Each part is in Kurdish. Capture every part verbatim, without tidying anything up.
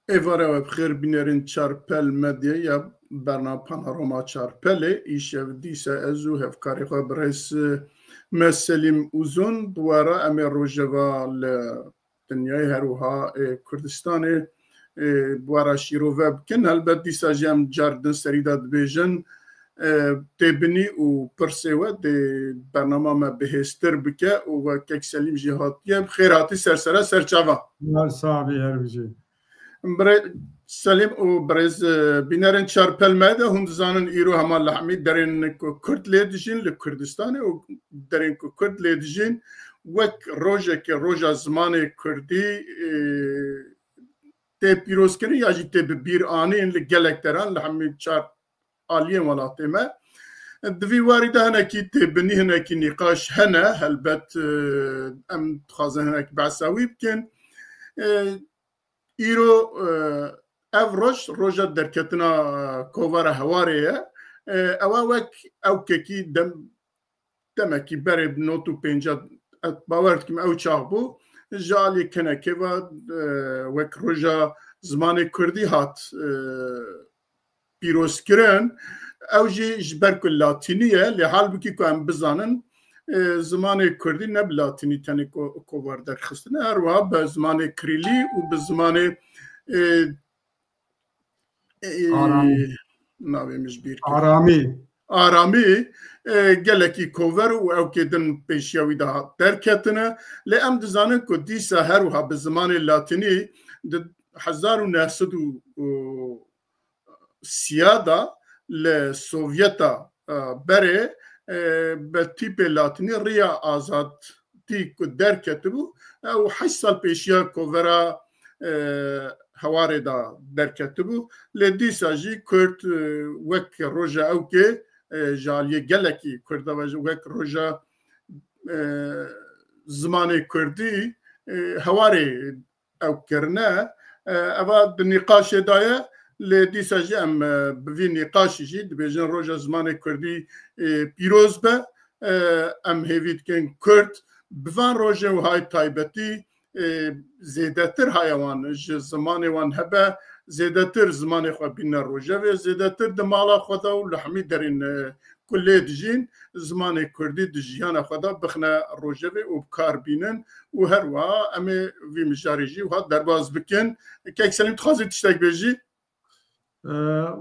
Êvara we bi xêr bînerên Çarpel Medyayê ya bernama Panorama Çarpelê. Îşev dîsa ez û hevkarê xwe birêz, e, me Selîm Uzun bi we re em ê rojeva li dinyayê her wiha, e, Kurdistanê, e, bi we re şîrove bikin. Helbet dîsa jî em car din serî de dibêjin, e, têbinî û pirsê we dê bernama me bihêztir bike û we kek Selîm jî hatiye. Bi xêr hatî ser sere ser çava. Her sax bî, her bijî. Birê Selîm û birêz, e, bînerên Çarpel Medya, hûn dizanin îro hema li hemî derên ku Kurd lê dijîn li Kurdistanê û derên ku Kurd lê dijîn wek rojekê roja zimanê Kurdî, e, tê pîrozkirin ya jî tê bi bîr anîn li gelek deran li hemî çar aliyên welatê me. Di vî warî de hinekî têbinî, hinekî nîqaş hene, helbet, e, em dixwazin hinek behsa wî bikin. E, îro, e, ev roj, roja derketina, e, kovara Hewarê ye. E, ewa wek ewkekî dem, demekî berê bi not û pênca, ez bawer dikim ew çax bû, ji alî kenekê ve, e, wek roja zimanê Kurdî hat, e, pîrozkirin. Ew jî ji ber ku latînî ye, lê halbikî ku em bizanin, e, zimanê Kurdî ne bi latînî tenê ko-, kovar derxistine, her wiha bi zimanê Kirîlî û bi zimanê, e, e, Aramî. Navê min ji bîr kir. Aramî. Aramî, e, gelekî kover û ewkê din pêşiya wî de hat derketine. Lê em dizanin ku dîsa her wiha bi zimanê latînî di hezar û neh sed û, û, sîya de li Sovyeta, e, berê, e, bi tîpê latînî riya azadî ku derketibû, ew heşt sal pêşiya kovera, e, Hewarê de derketibû. Lê dîsa jî Kurd, e, wek roja ewkê, e, ji aliyê gelekî Kurda ve jî wek roja, e, zimanê Kurdî, e, Hewarê ew kirine. E, eva di nîqaşê de ye, lê dîsa jî em, e, bi vî nîqaşî jî dibêjin roja zimanê Kurdî, e, pîroz be. E, em hêvî dikin Kurd bi van rojên wiha yê taybetî, e, zêdetir haya wan ji zimanê wan hebe, zêdetir zimanê xwe bîne rojevê, zêdetir di mala xwe de û li hemî derên, e, ku lê dijîn, zimanê Kurdî di jiyana xwe de bixine rojevê û bi kar bînin û her wiha em ê vî mijarê jî wiha derbas bikin. Kek Selîm, dixwazî tiştek bêjî? E,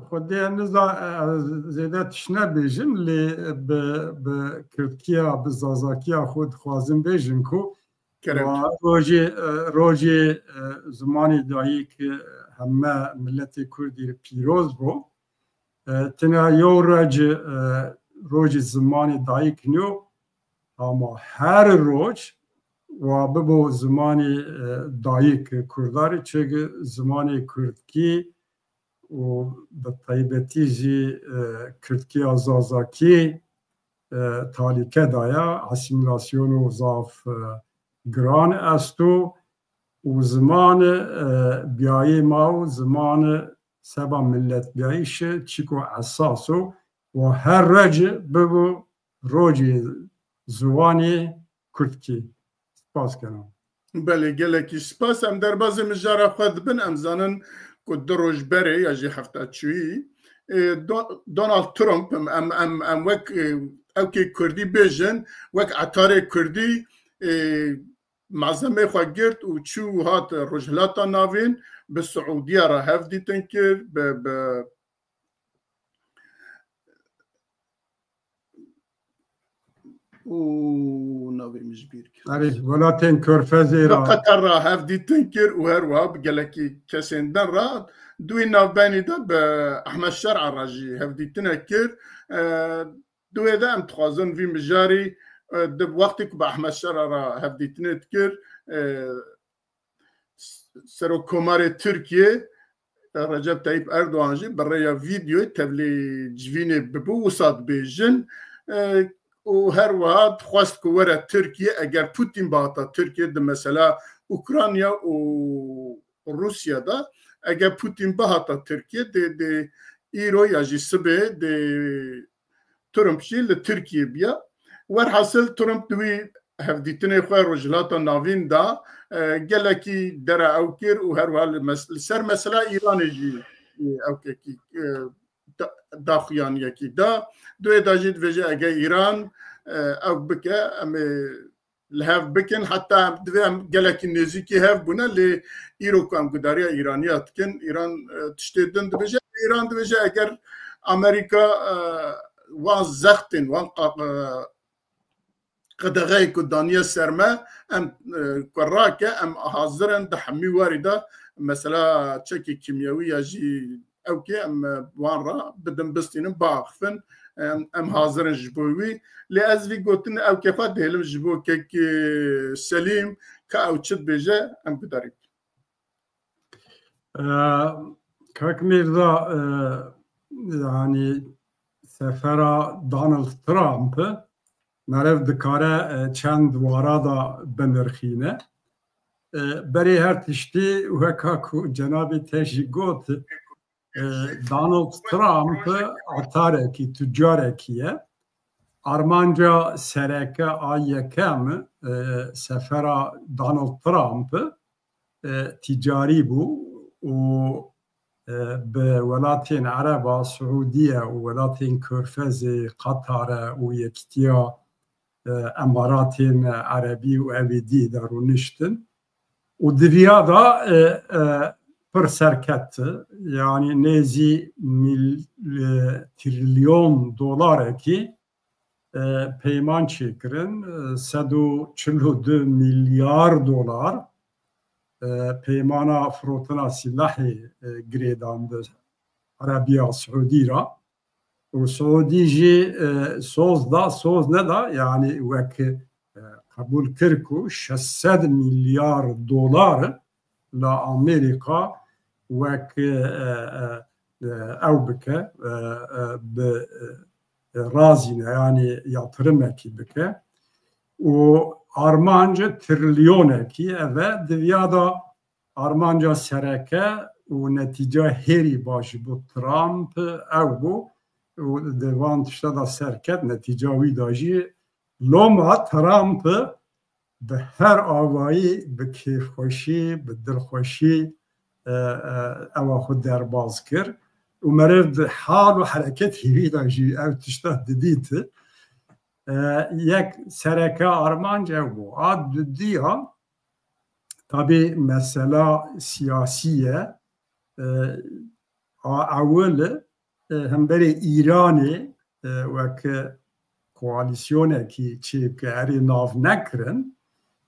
Xwedê niza, e, ez zêde tişt nebêjim, lê bi, bi kirdkiya, bi zazakiya xwe dixwazim bêjim ku Kerem. wa rojê, e, rojê, e, zimanê dayik, e, heme miletê Kurdî pîroz bo. E, tena yew roj, e, rojê zimanê dayik niyo, ama her roj wa bibo zimanê, e, dayik Kurdarê, çi zimanê Kurdkî û bi taybetî jî, e, Kurdkiya Zazakî, e, talîke daye, asîmîlasyono zaf, e, giran esto û ziman, e, biyayê ma û ziman seba miletbiyayîşê çîko esas o û her roj bibo rojê ziwanê Kurdkî. Spas kenim. Belê, gelekî spas. Em derbazê mijara xwe dibin. Em zanin ku du roj berê ya jî hefta çûyî, e, Do-, Donald Trump, em, em, em, em wek, e, ewkê Kurdî bêjin, wek etarê Kurdî, e, malzemê xwe girt û çû hat Rojhilata Navîn, bi Siûdiya re hevdîtin kir, bi, bi, û navê min ji bîr kir. Erê, welatên Körfezê Bi re. Qeter re hevdîtin kir û her wiha bi gelekî kesên din re. Di wî navbenî de bi Ehmed Şer'a re jî hevdîtinek kir. E, di wê de em dixwazin vî mijarî, e, di wextê ku bi Ehmed Şer'a re hevdîtinê dikir, e, Serokkomarê Tirkiyê, Recep Tayyip Erdogan jî bi rêya vîdeoyê tevlî civînê bibû, wisa dibêjin, e, û her wiha dixwest ku were Tirkiye, eger Putin bihata Tirkiye di mesela Ukrayna û Rûsya de, eger Putin bihata Tirkiye, dê, dê îro ya jî sibê dê Trump jî li Tirkiye biya. Werhasil Trump di wî hevdîtinê xwe Rojhilata Navîn da, e, gelekî dere ew kir û her wiha li mes-, li ser mesela Îranê jî, e, ew kekî, e, da-, daxuyaniyekî da. Duê da jî dibêje eger Îran, e, ew bike, em ê li hev bikin, heta em divê em gelekî nêzîkî hev bûne, lê îro ku em gudariya Îraniya dikin, Îran, e, tiştê din dibêje. Îran dibêje eger Amerîka, e, wan zextên, wan qa-, e, qedexeyê ku daniye ser me, em, e, ku rake, em hazir in di hemî warî de mesela çekê kîmyewî ya jî ew kê em, e, wan re bidin, bistînin, biaxifin. Em, em hazir in ji bo wî. Lê ez vî gotin ew kefa dihêlim ji bo kek, e, Selîm, ka ew çi dibêje, em gudarî bikin. E, Kak Mîrza, e, yani sefera Donald Trump meriv dikare, e, çend wara da binirxîne. E, berê her tiştî weka ku cenabê te jî got, e, Donald Trump etarekî, tucarekî ye. Armanca sereke a yekem, e, sefera Donald Trump, e, ticarî bû û, e, bi welatên Ereba, Siûdiye û welatên Körfezê, Qatare û Yekîtiya, e, Emaratên Erebî û ewê dî de rûniştin. Û di viya da, e, e, pir serket, yani nêzî mil-, e, trilyon dolarekî, e, peyman çêkirin, e, sed û çil û du milyar dolar, e, peymana firotina sîlahê, e, girêdan bi Erebiya Siûdî re. Û Siûdî jî, e, soz da, soz neda, yani wek, e, qebûl kir ku şeş sed milyar dolar la Amerîka wek, e, e, e, ew bike, e, e, bi, e, razîne, yani yatırımekî bike. Û armanc trilyonekî ev e, di viya da armanca sereke û netîca hêrî baş ji bo Trump ew bû û di van tişta da serket, netîca wî da jî loma Trump bi her avayî, bi kêfxweşî, bi dilxweşî, e, e, ewa xwe derbaz kir û meriv di hal û hereketê wî de jî ew tişta didît. E, yek sereke armanc ew bû. A dudiya, tabî mesela siyasî ye. E, a ewil, e, hemberê Îranê, e, wek koalîsyonekî çêbike, erê nav nekirin,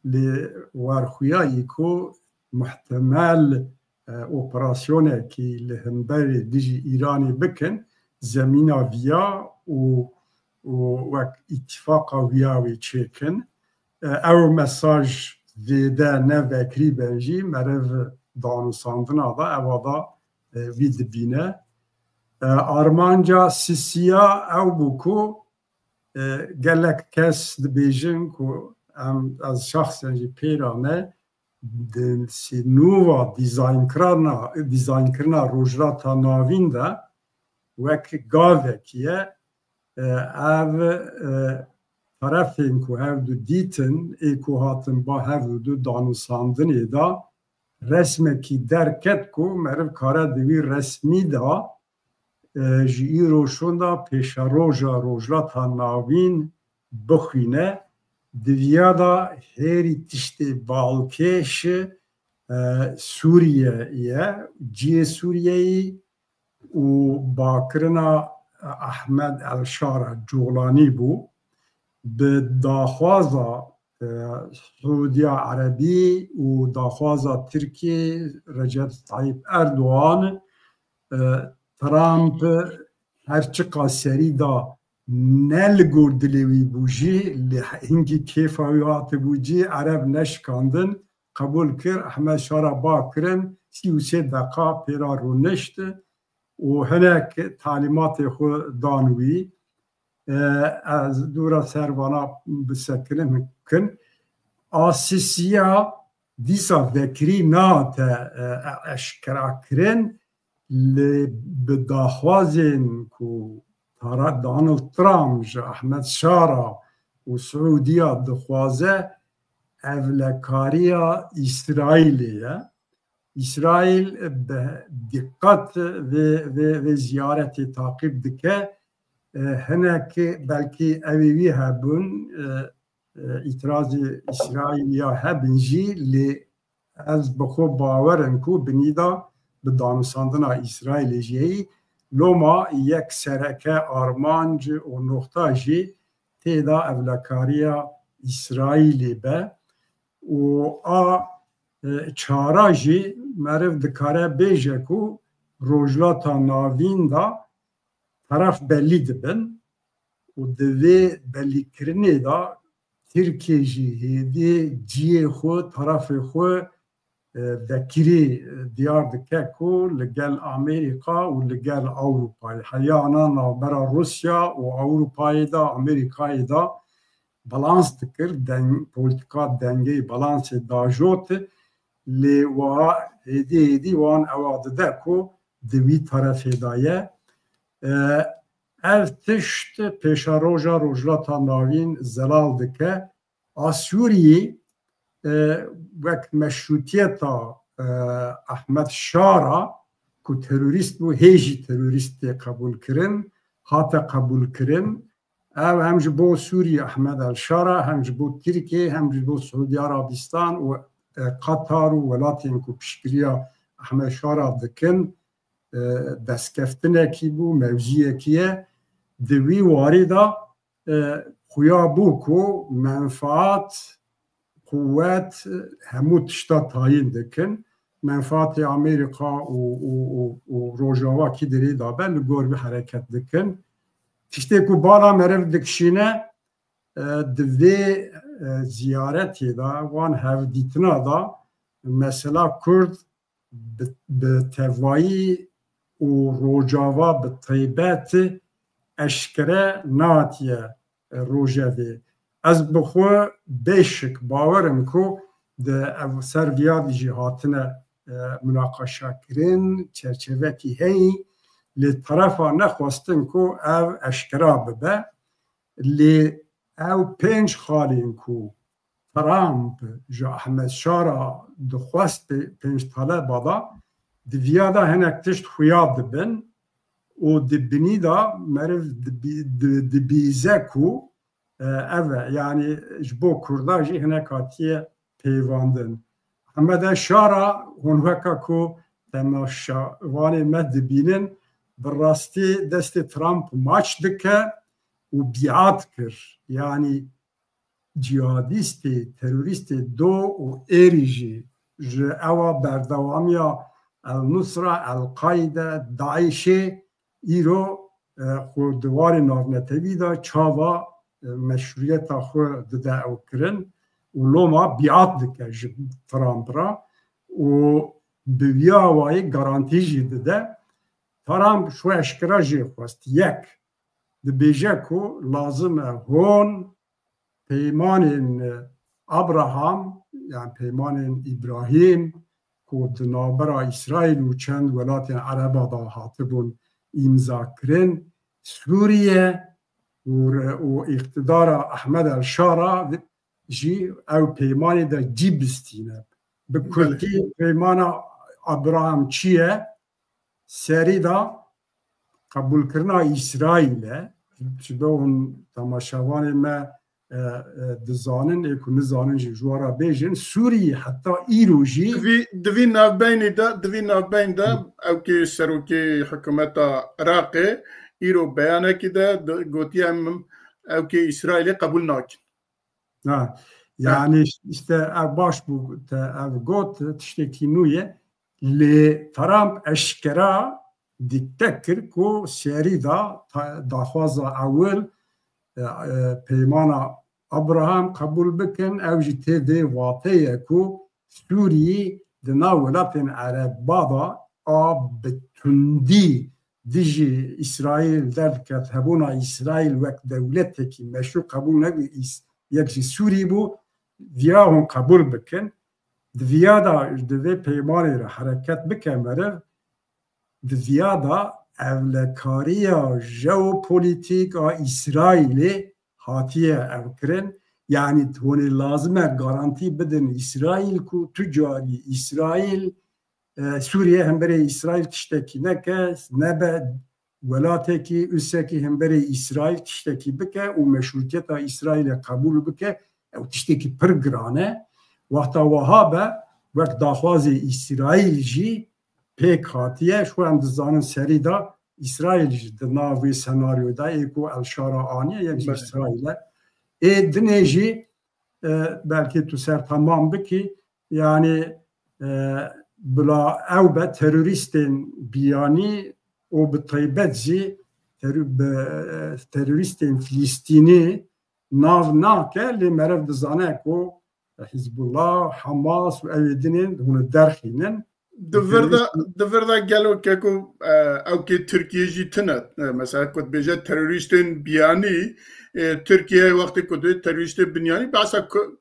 lê werxuyayî ku muhtemel, e, operasyonekî li hemberê dijî Îranê bikin, zemîna viya û, û wek îtîfaqa viya wê çêkin. E, ew mesaj zêde ne vekirî ben jî meriv danûsandina da, ewa da, e, vî dibîne. E, armanca sisiya ew bû ku, e, gelek kes dibêjin ku em, ez şexsen jî pêra me, di sînûva dîzaynkirina, dîzaynkirina Rojhilata Navîn de wek gavekî ye. E, ev, e, terefên ku hevdu dîtin, ê ku hatin ba hevdu danûsandinê de, resmekî derket ku meriv kare di wî resmî de, e, ji îro şûnda pêşeroja Rojhilata Navîn bixwîne, di viya de hêrî tiştê balkêş, e, Sûriye ye, cihê Sûriyeyê û bakirina Ehmed El Şara Colanî bû. Bi daxwaza, e, Siûdiya Erebî û daxwaza Tirkiyê, Recep Tayyip Erdogan, e, Trump her çiqa serî da ne li gor dilê wî bû jî, lê hingî kêfa wî hatibû cî, Ereb neşikandin, qebûl kir, Ehmed Şara ba kirin, sî û sê deqa pêra rûnişt û hinek talîmatê xwe dan wî. E, ez dûra ser vana bisekinim kin. A sisiya dîsa vekirî nate, e, e, eşkera kirin, lê bi daxwazên ku Tara-, Donald Trump ji Ehmed Şara û Siûdiya dixwaze evlekariya Îsraîlê ye. Îsraîl bi diqet vê, vê, vê ziyaretê taqîb dike. E, hinek belkî ew ê wî hebûn, e, e, îtirazê Îsraîliya hebin jî, lê ez bi xwe bawer im ku binî de bi danûstandina Îsraîlê jî heyî. Loma yek sereke armanc û noxta jî tê de evlekariya Îsraîlê be û a, e, çara jî meriv dikare bêje ku Rojhilata Navîn de teref belî dibin û di vê belîkirinê de Tirkiye jî hêdî cihê xwe, terefê xwe, e, vekirî, e, diyar dike ku li gel Amerîka û li gel Ewropayê, heya na navbera Rûsya û Ewropayê de, Amerîkayê de balans dikir, deng, polîtika dengeyê balansê dajot, lê wiha hêdî hêdî wan ewa dide ku di wî terefê de ye. E, ev tişt pêşeroja Rojhilata Navîn zelal dike. A Sûriyê, e, wek meşrûtiyeta, e, Ehmed Şara ku terorîst bû, hê jî terorîst tê qebûlkirin, hate qebûlkirin. Ev hem ji bo Sûriyê Ehmed El Şara, hem ji bo Tirkiye, hem ji bo Siûdî Arabistan û, e, Qatar û welatên ku piştgiriya Ehmed Şara dikin, e, destkeftinekî bû, mewziyekî ye. Di wî warî de, e, xuya bû ku menfaat, quwet, hemû tişta tayîn dikin. Menfaatê Amerîka û, û, û, û Rojava kî derê de be, li gor vî hereket dikin. Tiştê ku bala meriv dikişîne, e, di vê, e, ziyaretê de, wan hevdîtina de mesela Kurd bi, bi tevayî û Rojava bi taybet eşkere nehatiye rojevê. Ez bi xwe bêşik bawer im ku di ev ser viya de jî hatine, e, munaqeşekirin, çerçevekî heyî, lê terefa nexwestin ku ev eşkera bibe. Lê ew pênc xalên ku Trump ji Ehmed Şara dixwest pê-, pênc taleba da, di viya de hinek tişt xuya dibin û di binî de meriv dibî-, di-, dibîze ku, e, ev e, yanî ji bo Kurda jî hinek hatiye peyvandin. Ehmed Şara, hûn weka ku temaşevanê me dibînin, bi rastî destê Trump maç dike û biat kir. Yanî cihadîstê, terorîstê do û êrî jî ji ewa berdewamiya El Nusra, El Qaide, DAIŞê îro, e, xwe di warê navnetewî de çava, e, meşrûyeta xwe dide ew kirin û loma biat dike ji Trump re û bi vî awayî garantî jî dide. Trump xwe eşkera jê xwest. Yek, dibêje ku lazim e hûn peymanên Abraham, yani peymanên Îbrahîm ku di navbera Îsraîl û çend welatên Ereba de hatibûn îmzakirin, Sûriye û re-, û îqtidara Ehmed El Şara jî ew peymanê de cî bistîne. Bi Belê. Kurtî peymana Abraham çi ye? Serî de qebûlkirina Îsraîl e. Ji bo hûn temaşevanê me, e, e, dizanin, ê ku nizanin jî ji we re bêjin. Sûrî heta îro jî Di vî, di vî navbeynî de, di vî navbeyn de Hı. ewkê serokê hikûmeta Iraqê îro beyanekî de di-, gotiye, em ewkê Îsraîlê qebûl nakin. Ha, Ha. yani işte ev baş bû te ev got, tiştekî nû ye. Lê Trump eşkera dikte kir ku serî da ta-, daxwaza ewil, e, e, peymana Abraham qebûl bikin, ew jî tê vê vateye ku Sûrî di nav welatên Ereba da a bi tundî dijî Îsraîl derdiket, hebûna Îsraîl wek dewletekî meşrû qebûl nebû, Îs-, yek jî Sûrî bû, viya hûn qebûl bikin. Di viya da di vê peymanê re hereket bike meriv, di viya da ewlekariya jeopolîtîk a Îsraîlê hatiye ev kirin. Yanî hûnê lazim e garantî bidin Îsraîl ku tu carî Îsraîl, e, Sûriye hemberê Îsraîl tiştekî neke, nebe welatekî, usekî hemberê Îsraîl tiştekî bike û meşrûtiyeta Îsraîlê qebûl bike, ew tiştekî pir giran e. Wexta wiha be, wek daxwazê Îsraîl jî pêk hatiye, ji xwe em dizanin serî de Îsraîl jî di nav wê senaryoyê de ê ku El Şara aniye, yek jî Belê. Îsraîl e. Ê dinê jî, e, belkî tu ser temam bikî, yanî, e, bila ew be terorîstên biyanî û bi taybet jî teror-, bi, e, terorîstên Filistînî nav nake, lê meriv dizane ku Hizbullah, Hamas û ew ê dinên hûn derxînin. Di vir de, di vir de gelo keko, e, ew kê Tirkiye jî tine. E, mesela ku dibêje terorîstên biyanî, e, Tirkiye wextê ku dibê terorîstê biyanî behsa ku-,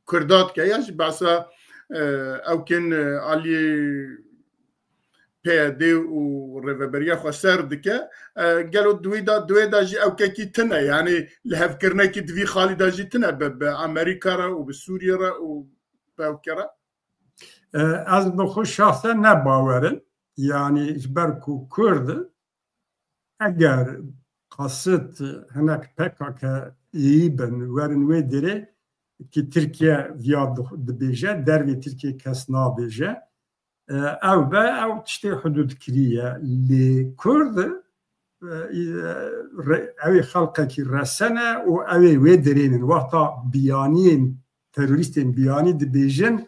Kurda dike ya jî behsa, e, ew kên, e, aliyê P Y D û rêveberiya xweser dike. E, gelo di wê de, di wê de jî ew kekî tine, yanî lihevkirinekî di vî xalî de jî tine bi, bi Amerîka re û bi Sûriye re û bi ew ke re? E, ez bi xwe şexsen ne bawer im. Yanî ji ber ku Kurd in, eger qasit hinek P K K'yî bin, werin wê derê ki Tirkiye viya di-, dibêje, dervê Tirkiye kes nabêje. E, ew be, ew tiştê hududkirî ye. Lê Kurd, e, e, re-, ew ê xelqekî resen e û ew ê wê derênin. Wexta biyaniyên, terorîstên biyanî dibêjin,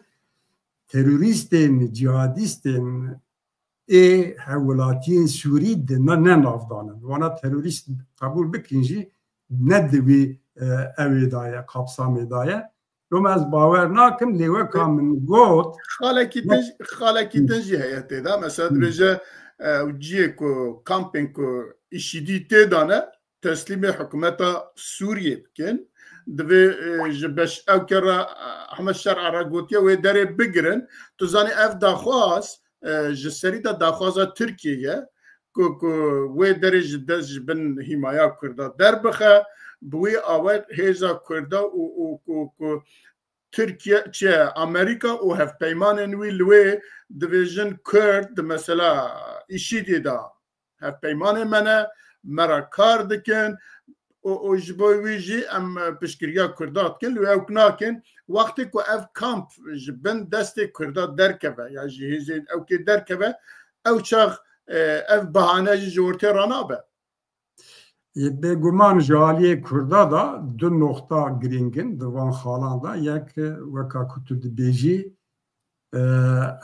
terorîstên, cihadîstên ê hevwelatiyên Sûrî di na-, ne navdanin. Wana terorîst qebûl bikin jî ne di wî, e, ewê de ye, kapsamê de ye. Loma ez bawer nakim, lê weka min got, Xalekî din, xalekî din jî heye tê de. Mesela dibêje, e, ciyê ku, kampên ku îşîdî tê de ne, teslîmê hikûmeta Sûriyê bikin. Divê, e, ji beş ew ke re, e, Ehmed Şer'a re gotiye wê derê bigirin. Tu zanî ev daxwaz, e, ji serî de daxwaza Tirkiyê ye ku, ku wê derê ji dest ji bin hîmaya Kurda derbixe. Bi wî awayî hêza Kurda û, û ku, ku Tirkiye, çi, Amerîka û hevpeymanên wî li wê dibêjin Kurd di mesela îşîdê de hevpeymanê me ne, me re kar dikin û, û ji bo wî jî em, e, piştgiriya Kurda dikin. Lê ew nakin. Wextê ku ev kamp ji bin destê Kurda derkeve ya ji hêzên ew kê derkeve, ew çax, e, ev bahane jî ji ortê ranabe. Yê bêguman ji aliyê Kurda de du noxta girîng in di van xalan de. Yek, weka ku tu dibêjî, e,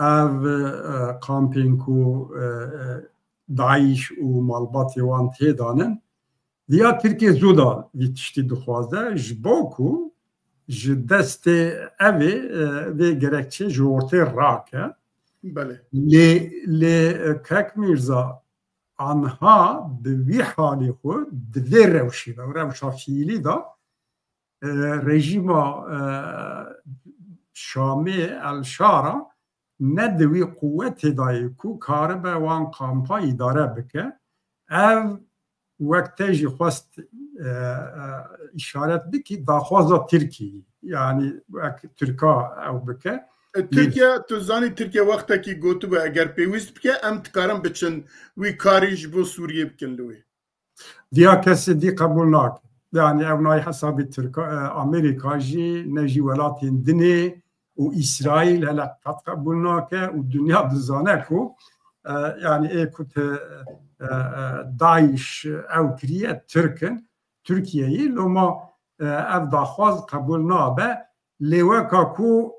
ev, e, kampên ku, e, e, DAIŞ û malbatê wan tê de ne, viya Tirkiye zû de vî tiştî dixwaze, ji bo ku ji destê ev ê, e, vê gerekçe ji ortê rake. Belê. Lê, lê, e, Kek Mîrza, anha bi wî halê xwe di vê rewşê de, rewşa fiîlî de, e, rejîma, e, Şamê El Şara ne di wî quwetê de ye ku karibe wan kampa îdare bike. Ev wek te jî xwest, e, e, îşaret bikî, daxwaza Tirkiyeyê. Yanî wek Tirka ew bike. E, Tirkiye, tu zanî Tirkiye wextekî gotibû, eger pêwîst bike, em dikarin biçin wî karî ji bo Sûriyê bikin li wê. Diya kesê dî qebûl nake. Yanî ew nayê hesabê Tirka, e, Amerîka jî, ne jî welatên dinê û Îsraîl hele qet qebûl nake û dinya dizane ku, e, yanî ê ku te, e, e, DAIŞ ew kiriye Tirk in, Tirkiyeyê. Loma, e, ev daxwaz qebûl nabe. Lê weka ku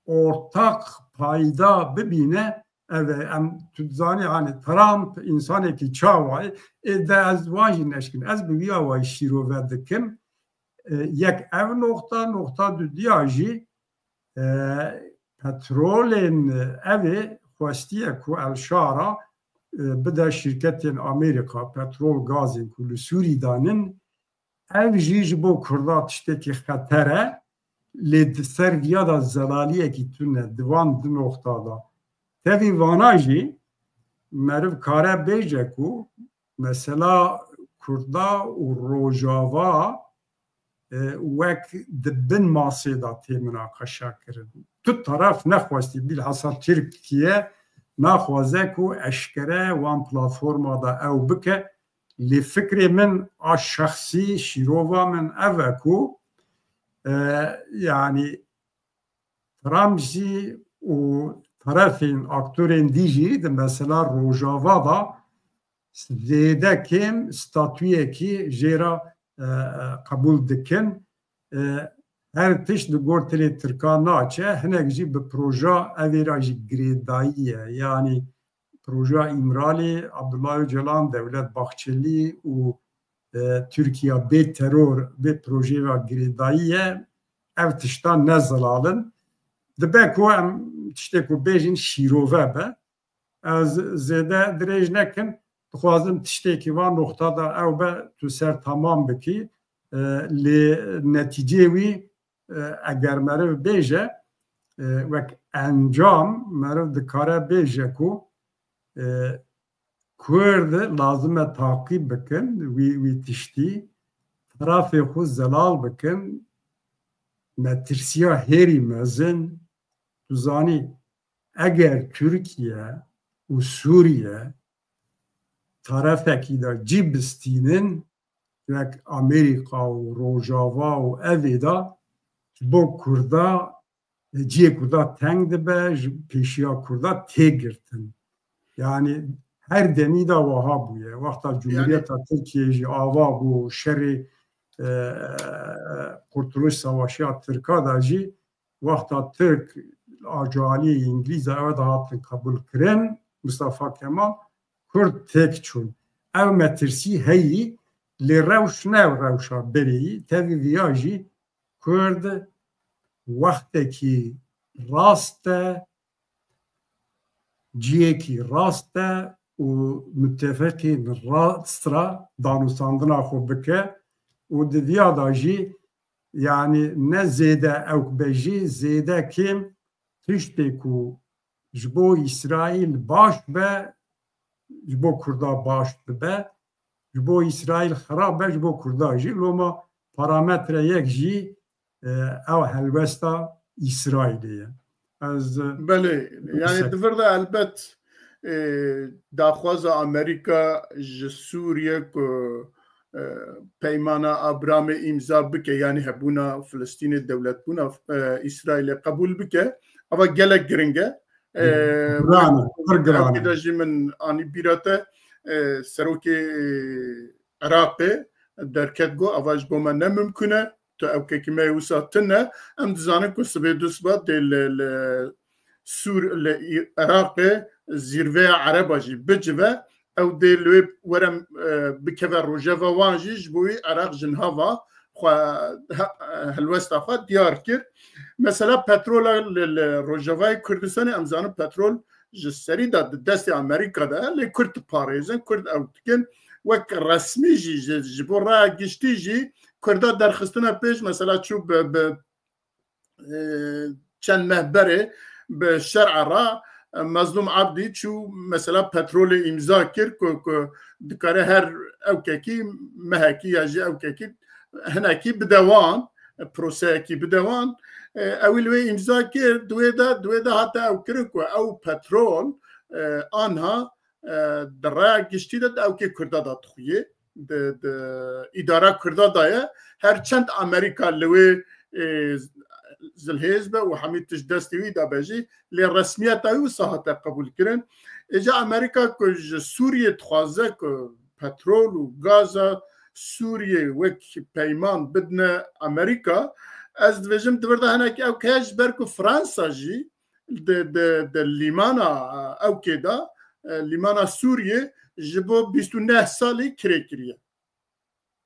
ortak payda bibîne, ev e, em, tu dizanî, hani Trump însanekî çawa ye, ê de ez wan jî neşkin. Ez bi vî awayî şîrove dikim. E, yek ev noxta, noxta dudiya jî, e, petrolên ev ê xwestiye ku El Şara, e, bide şîrketên Amerîka, petrol gazên ku li Sûrî de nin, ev jî ji bo Kurda tiştekî xeter e, lê di ser viya de zelaliyekî tune di van du noxta de. Tevî vana jî meriv kare bêje ku mesela Kurda û Rojava, e, wek di bin masê de tê minaqeşe kirin. Tu taraf nexwestî, bîlhesa Tirkiye naxwaze ku eşkere wan platforma de ew bike. Lê fikrê min a şexsî, şîrova min ev e ku, e, yanî Trump jî û terefên aktorên dî jî di mesela Rojava de zêde kêm statuyekî jê re, e, e, qebûl dikin. E, her tişt li gor tilê Tirkan naçe, hinek jî bi proja evê re jî girêdayî ye. Yanî proja Îmralî, Abdullah Öcalan, Devlet Bahçeli û, e, Tirkiye bê teror, bê projê ve girêdayî ye. Ev tiştan ne zelal in. Dibe ku em tiştê ku bêjin şîrove be. Ez zêde dirêj nekim. Dixwazim tiştekî van noxta de ew be tu ser tamam bikî. E, lê netîcê wî, e, eger meriv bêje, e, wek encam meriv dikare bêje ku, e, Kurd lazim e taqîb bikin wî, wî tiştî, terafê xwe zelal bikin, metirsiya hêrî mezin, tu zanî, eger Tirkiye û Sûriye tarefekî de cî bistînin, wek Amerîka û Rojava û evê de ji bo Kurda, ciyê Kurda teng dibe, ji pêşiya Kurda tê girtin. Yanî her demî de wiha bûye. Wexta Cumhuriyeta Tirkiye jî ava bû, şerê, e, Kurtuluş Savaşı ya Tirka de jî wexta Tirk, Acalî, Îngilîza ew dihatin qebûl kirin, Mustafa Kemal, Kurd têk çûn. Ev metirsî heyî, lê rewş ne rewşa berê yî, tevî viya jî Kurd wextekî rast e, ciyekî rast e û mutefeqên rast re danûstandina xwe bike û di viya de jî, yanî ne zêde ewk be jî, zêde kêm tiştê ku ji bo Îsraîl baş be, ji bo Kurda baş dibe, ji bo Îsraîl xirab be, ji bo Kurda jî. Loma parametre yek jî, e, ew helwesta Îsraîlê ye. Ez, e, Belê, yanî di vir de elbet, e, daxwaza Amerîka ji Sûriye ku, e, peymana Abramê îmza bike, yanî hebûna Filistînê, dewletbûna, e, Îsraîlê qebûl bike, eva gelek giring e. E, Giran e, pir giran e. Ewkê de jî min anî bîra te, e, serokê, e, Iraqê derket got, eva ji bo me ne mimkun e, tu ewkekî me yê wisa tune. Em dizanin ku sibê dusiba dê li, li Sûr, li Î-, Iraqê zîrveya Ereba jî bicive, ew dê li wê were, e, bikeve rojeva wan jî, ji bo wî Iraq ji niha ve xwe, he-, helwesta xwe diyar kir. Mesela petrola li, li Rojavayê Kurdistanê, em zanin petrol ji serî de di destê Amerîka de ye, lê Kurd diparêzin, Kurd ew dikin. Wek resmî jî, ji, ji bo raya giştî jî Kurda derxistina pêş, mesela çû bi, bi, e, çend meh berê bi şer'a re, e, Mezlûm Abdî çû mesela petrolê îmza kir ku, ku dikare her ewkekî mehekî ya jî ewkekî hinekî bide wan, proseyekî bide wan. E, ewî li wê îmza kir, di wê de, di wê de hate ew kirin ku ew petrol, e, anha, e, di raya giştî de di ewkê Kurda de dixuye, di, di îdara Kurda de ye. Her çend Amerîka li wê, e, zilhêz be û hemî tişt destê wî de be jî, lê resmiyeta wî wisa hate qebûl kirin. Êca Amerîka ku ji Sûriyê dixwaze ku petrol û gaza Sûriyê wek peyman bidine Amerîka, ez dibêjim di vir de hinek ewk heye, ji ber ku Fransa jî di, di, di lîmana, e, ewkê de, e, lîmana Sûriyê ji bo bîst û neh salî kirê kiriye.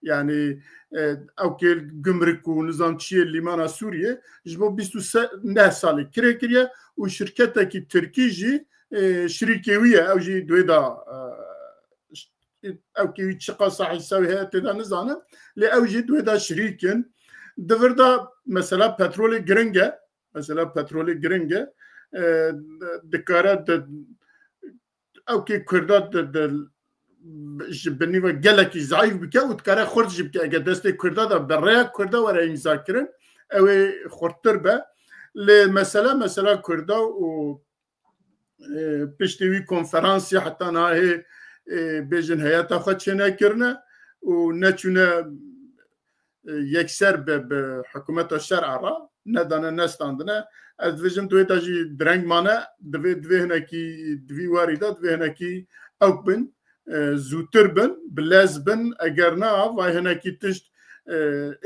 Yanî, e, ewkê gumruk û nizam çiyê lîmana Sûriyê ji bo bîst û neh salî kirê kiriye û şirketekî tirkî jî, e, şirîkê wî ye. Ew jî di wê de, e, ş-, ewkê wî çiqasa hîsa wî heye tê de nizanim. Lê ew jî di wê de şirîk in. Di vir de mesela petrolê giring e. Mesela petrolê giring e. E, dikare di, ewkê Kurda di, di ji binî ve gelekî zayîf bike û dikare xurt jî bike. Eger destê Kurda de bi rêya Kurda were îmza kirin, ew ê xurttir be. Lê mesele, mesela Kurda û, e, piştî wî konferansê heta nahê, e, bêjin heyeta xwe çênekirine û neçûne, e, yekser bi, bi hikûmeta şer'a re nedane, nestandine. Ez dibêjim, di wê de jî direng mane, divê, divê hinekî, di vî warî de divê hinekî ewk bin, e, zûtir bin, bi lez bin, eger na, vay hinekî tişt, e,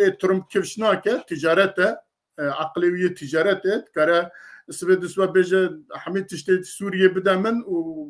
ê Trump kifş nake, ticaret e, e, aqilê wî yê ticaret e, dikare sibê dusba bêje, hemî tiştê Sûriyê bide min û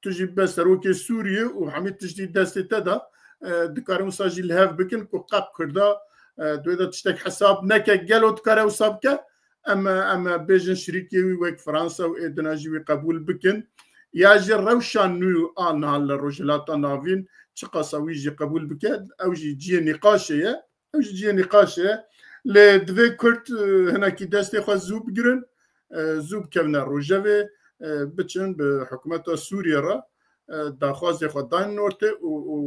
tu jî bibe serokê Sûriyê û hemî tiştî destê te de, e, dikarin wisa jî li hev bikin ku qet Kurda, e, di wê de tiştek hesab neke, gelo dikare wisa bike? Em, em bêjin şirîkê wî wek Fransa û ê dina jî wî qebûl bikin. Ya jî rewşa nû a niha li Rojhilata Navîn çiqasa wî jî qebûl bike, ew jî cihê nîqaşê ye. Ew jî cihê nîqaşê ye. Lê divê Kurd, e, hinekî destê xwe zû bigirin, e, zû bikevine rojevê, e, biçin bi hikûmeta Sûriyê re, e, daxwazê xwe daynin ortê û, û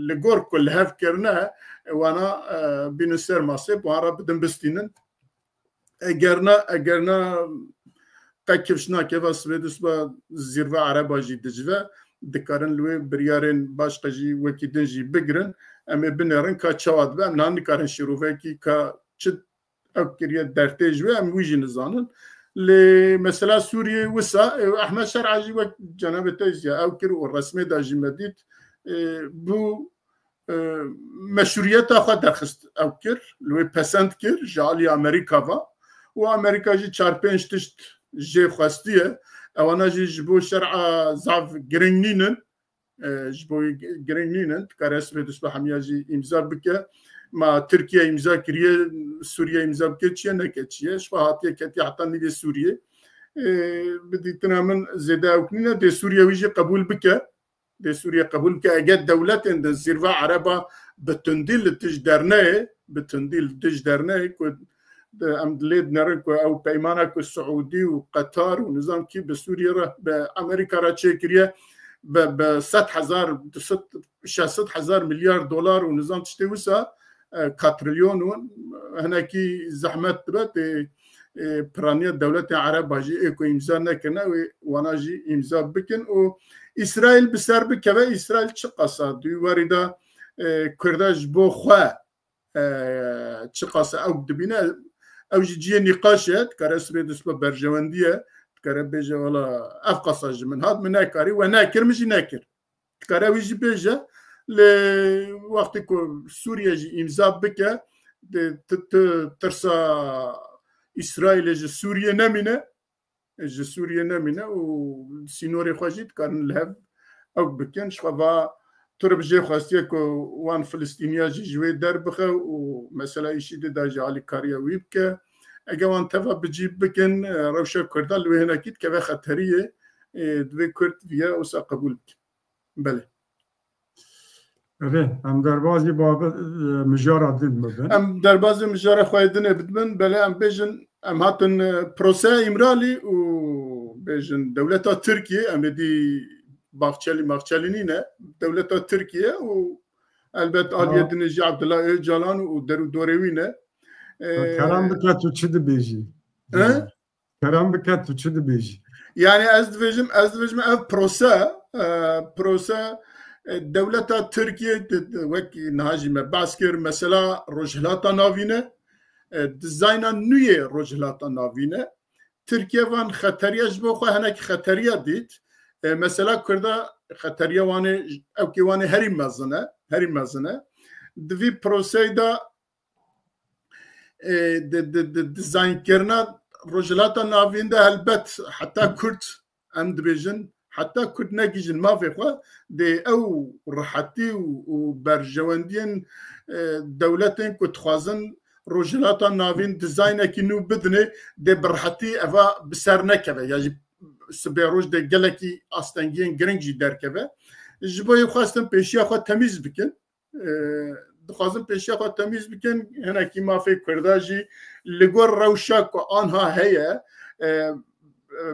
li gor ku li hev kirine, e, wana, e, bînin ser masê, bi wan re bidin bistînin. Eger na, eger na qe kifş nake, va sibê dusba zîrve Ereba jî dicive, dikarin li wê biryarên başqa jî wekî din jî bigirin. Em ê binêrin ka çawa dibe, em niha nikarin şîrovekî ka çi ew kiriye dertê ji wê, em wî jî nizanin. Lê mesela Sûriyê wisa, e, Ehmed Şer'a jî wek cenabê te jî ew kir û resmê de jî me dît, e, bû, e, meşrûyeta xwe derxist ew kir, li wê pesend kir, ji alî Amerîka ve. Û Amerîka jî çar pênc tişt jê xwestiye. Ewana jî ji bo şer'a zaf giring nînin. E, ji bo wî giring nînin. Dikare sibê dusba hemiya jî îmza bike. Ma Tirkiye îmza kiriye, Sûriye îmza bike, çiye neke çiye. Ji xwe hatiye ketiye heta nîvê Sûriyê. E, bi dîtina min zêde ewk nîne. Dê Sûriye wî jî qebûl bike. Dê Sûriye qebûl bike. Eger dewletên di zîrva Ereba bi tundî li tij derneyê, bi tundî li tij derneyê ku di, em lê dinerin ku ew peymana ku Siûdî û Qetar û nizam kî bi Sûriye re, bi Amerîka re çêkiriye, bi, bi sed hezar, du sed, şeş sed hezar milyar dolar û nizam tiştê wisa, e, katrilyon û hinekî zehmet dibe tê, e, piraniya dewletên Ereba jî ê ku îmza nekirine wê wana jî îmza bikin û Îsraîl bi ser bikeve. Îsraîl çiqasa di wî warî de, e, Kurda ji bo xwe, e, çiqasa ewk dibîne, ew jî cihê nîqaşê ye, dikare sibê dusba berjewendî ye, dikare bêje wela ev qasa ji min hat, min nekarî, we nekir, min jî nekir. Dikare wî jî bêje, lê wextê ku Sûriye jî îmza bike, di, ti, ti, tirsa Îsraîlê ji Sûriye nemîne, ji Sûriye nemîne û sînorê xwe jî dikarin li hev ew bikin. Ji xwe va Tirk jê xwestiye ku wan Filistîniya jî ji wê derbixe û mesela îşîdê de jî alîkariya wî bike. Eger wan teva bi cî bikin, rewşa Kurda li wê hinekî dikeve xeteriyê, divê Kurd viya wisa qebûl bikin. Belê. Belê, em derbazî babet, e, mijara din bibin. Em derbazî mijara xwe yê dinê bidibin. Belê, em bêjin, em hatin, e, proseya Îmralî û bêjin dewleta Tirkiye, em ê dî Bahçelî, Mahçelî nîne, dewleta Tirkiye û elbet aliyê dinê jî Abdullah Öcalan û der û dorê wî ne. E, Kerem bike, tu çi dibêjî? He? Kerem bike, tu çi dibêjî? Yani ez dibêjim, ez dibêjim ev prose, e, prose, e, dewleta Tirkiye di, di, wek niha jî me behs kir, mesela Rojhilata Navîn e, e, dizayna nû yê Rojhilata Navîn e. Tirkiye van xeteriya ji bo xwe hinek xeteriya dît. E, mesela Kurda xeteriya wan ê, ewkê wan ê herî mezin e, herî mezin e. Di vî proseyê de e, di, di, di dizaynkirina Rojhilata Navîn de helbet heta Kurd, em dibêjin, heta Kurd negihîjin mafê xwe, dê ew rihetî û, û berjewendiyên, e, dewletên ku dixwazin Rojhilata Navîn dizaynekî nû bidinê, dê bi rihetî eva bi ser nekeve. Ya jî sibê roj dê gelekî astengiyên giring jî derkeve. Ji bo yê xwestin pêşiya xwe temîz bikin. E, dixwazin pêşiya xwe temîz bikin, hinekî mafê Kurda jî li gor rewşa ku anha heye, e, e,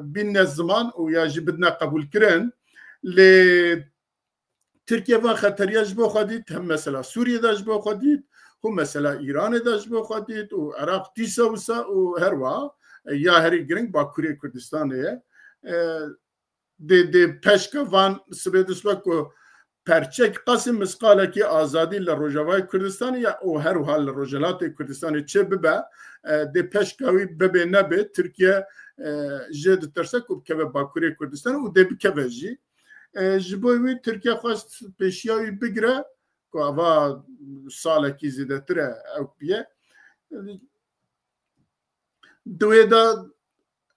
bînne ziman û ya jî bidine qebûlkirin. Lê Tirkiye van xeteriya ji bo xwe dît, hem mesela Sûriyê de ji bo xwe dît, û mesela Îranê de ji bo xwe dît, û Iraq dîsa wisa, û her wiha, e, ya herî giring Bakurê Kurdistanê ye. E, dê, dê peşka van sibê dişwa ku perçek qasî misqalekî azadî li Rojavayê Kurdistanê ya û her wiha li Rojhilatê Kurdistanê çê bibe, e, dê peşka wî bibê nebê, Tirkiye, e, jê ditirse ku bikeve Bakurê Kurdistanê û dê bikeve jî. E, ji bo wî Tirkiye xwest pêşiya wî bigire ku ava salekî zêdetir e ew biye. Di wê de,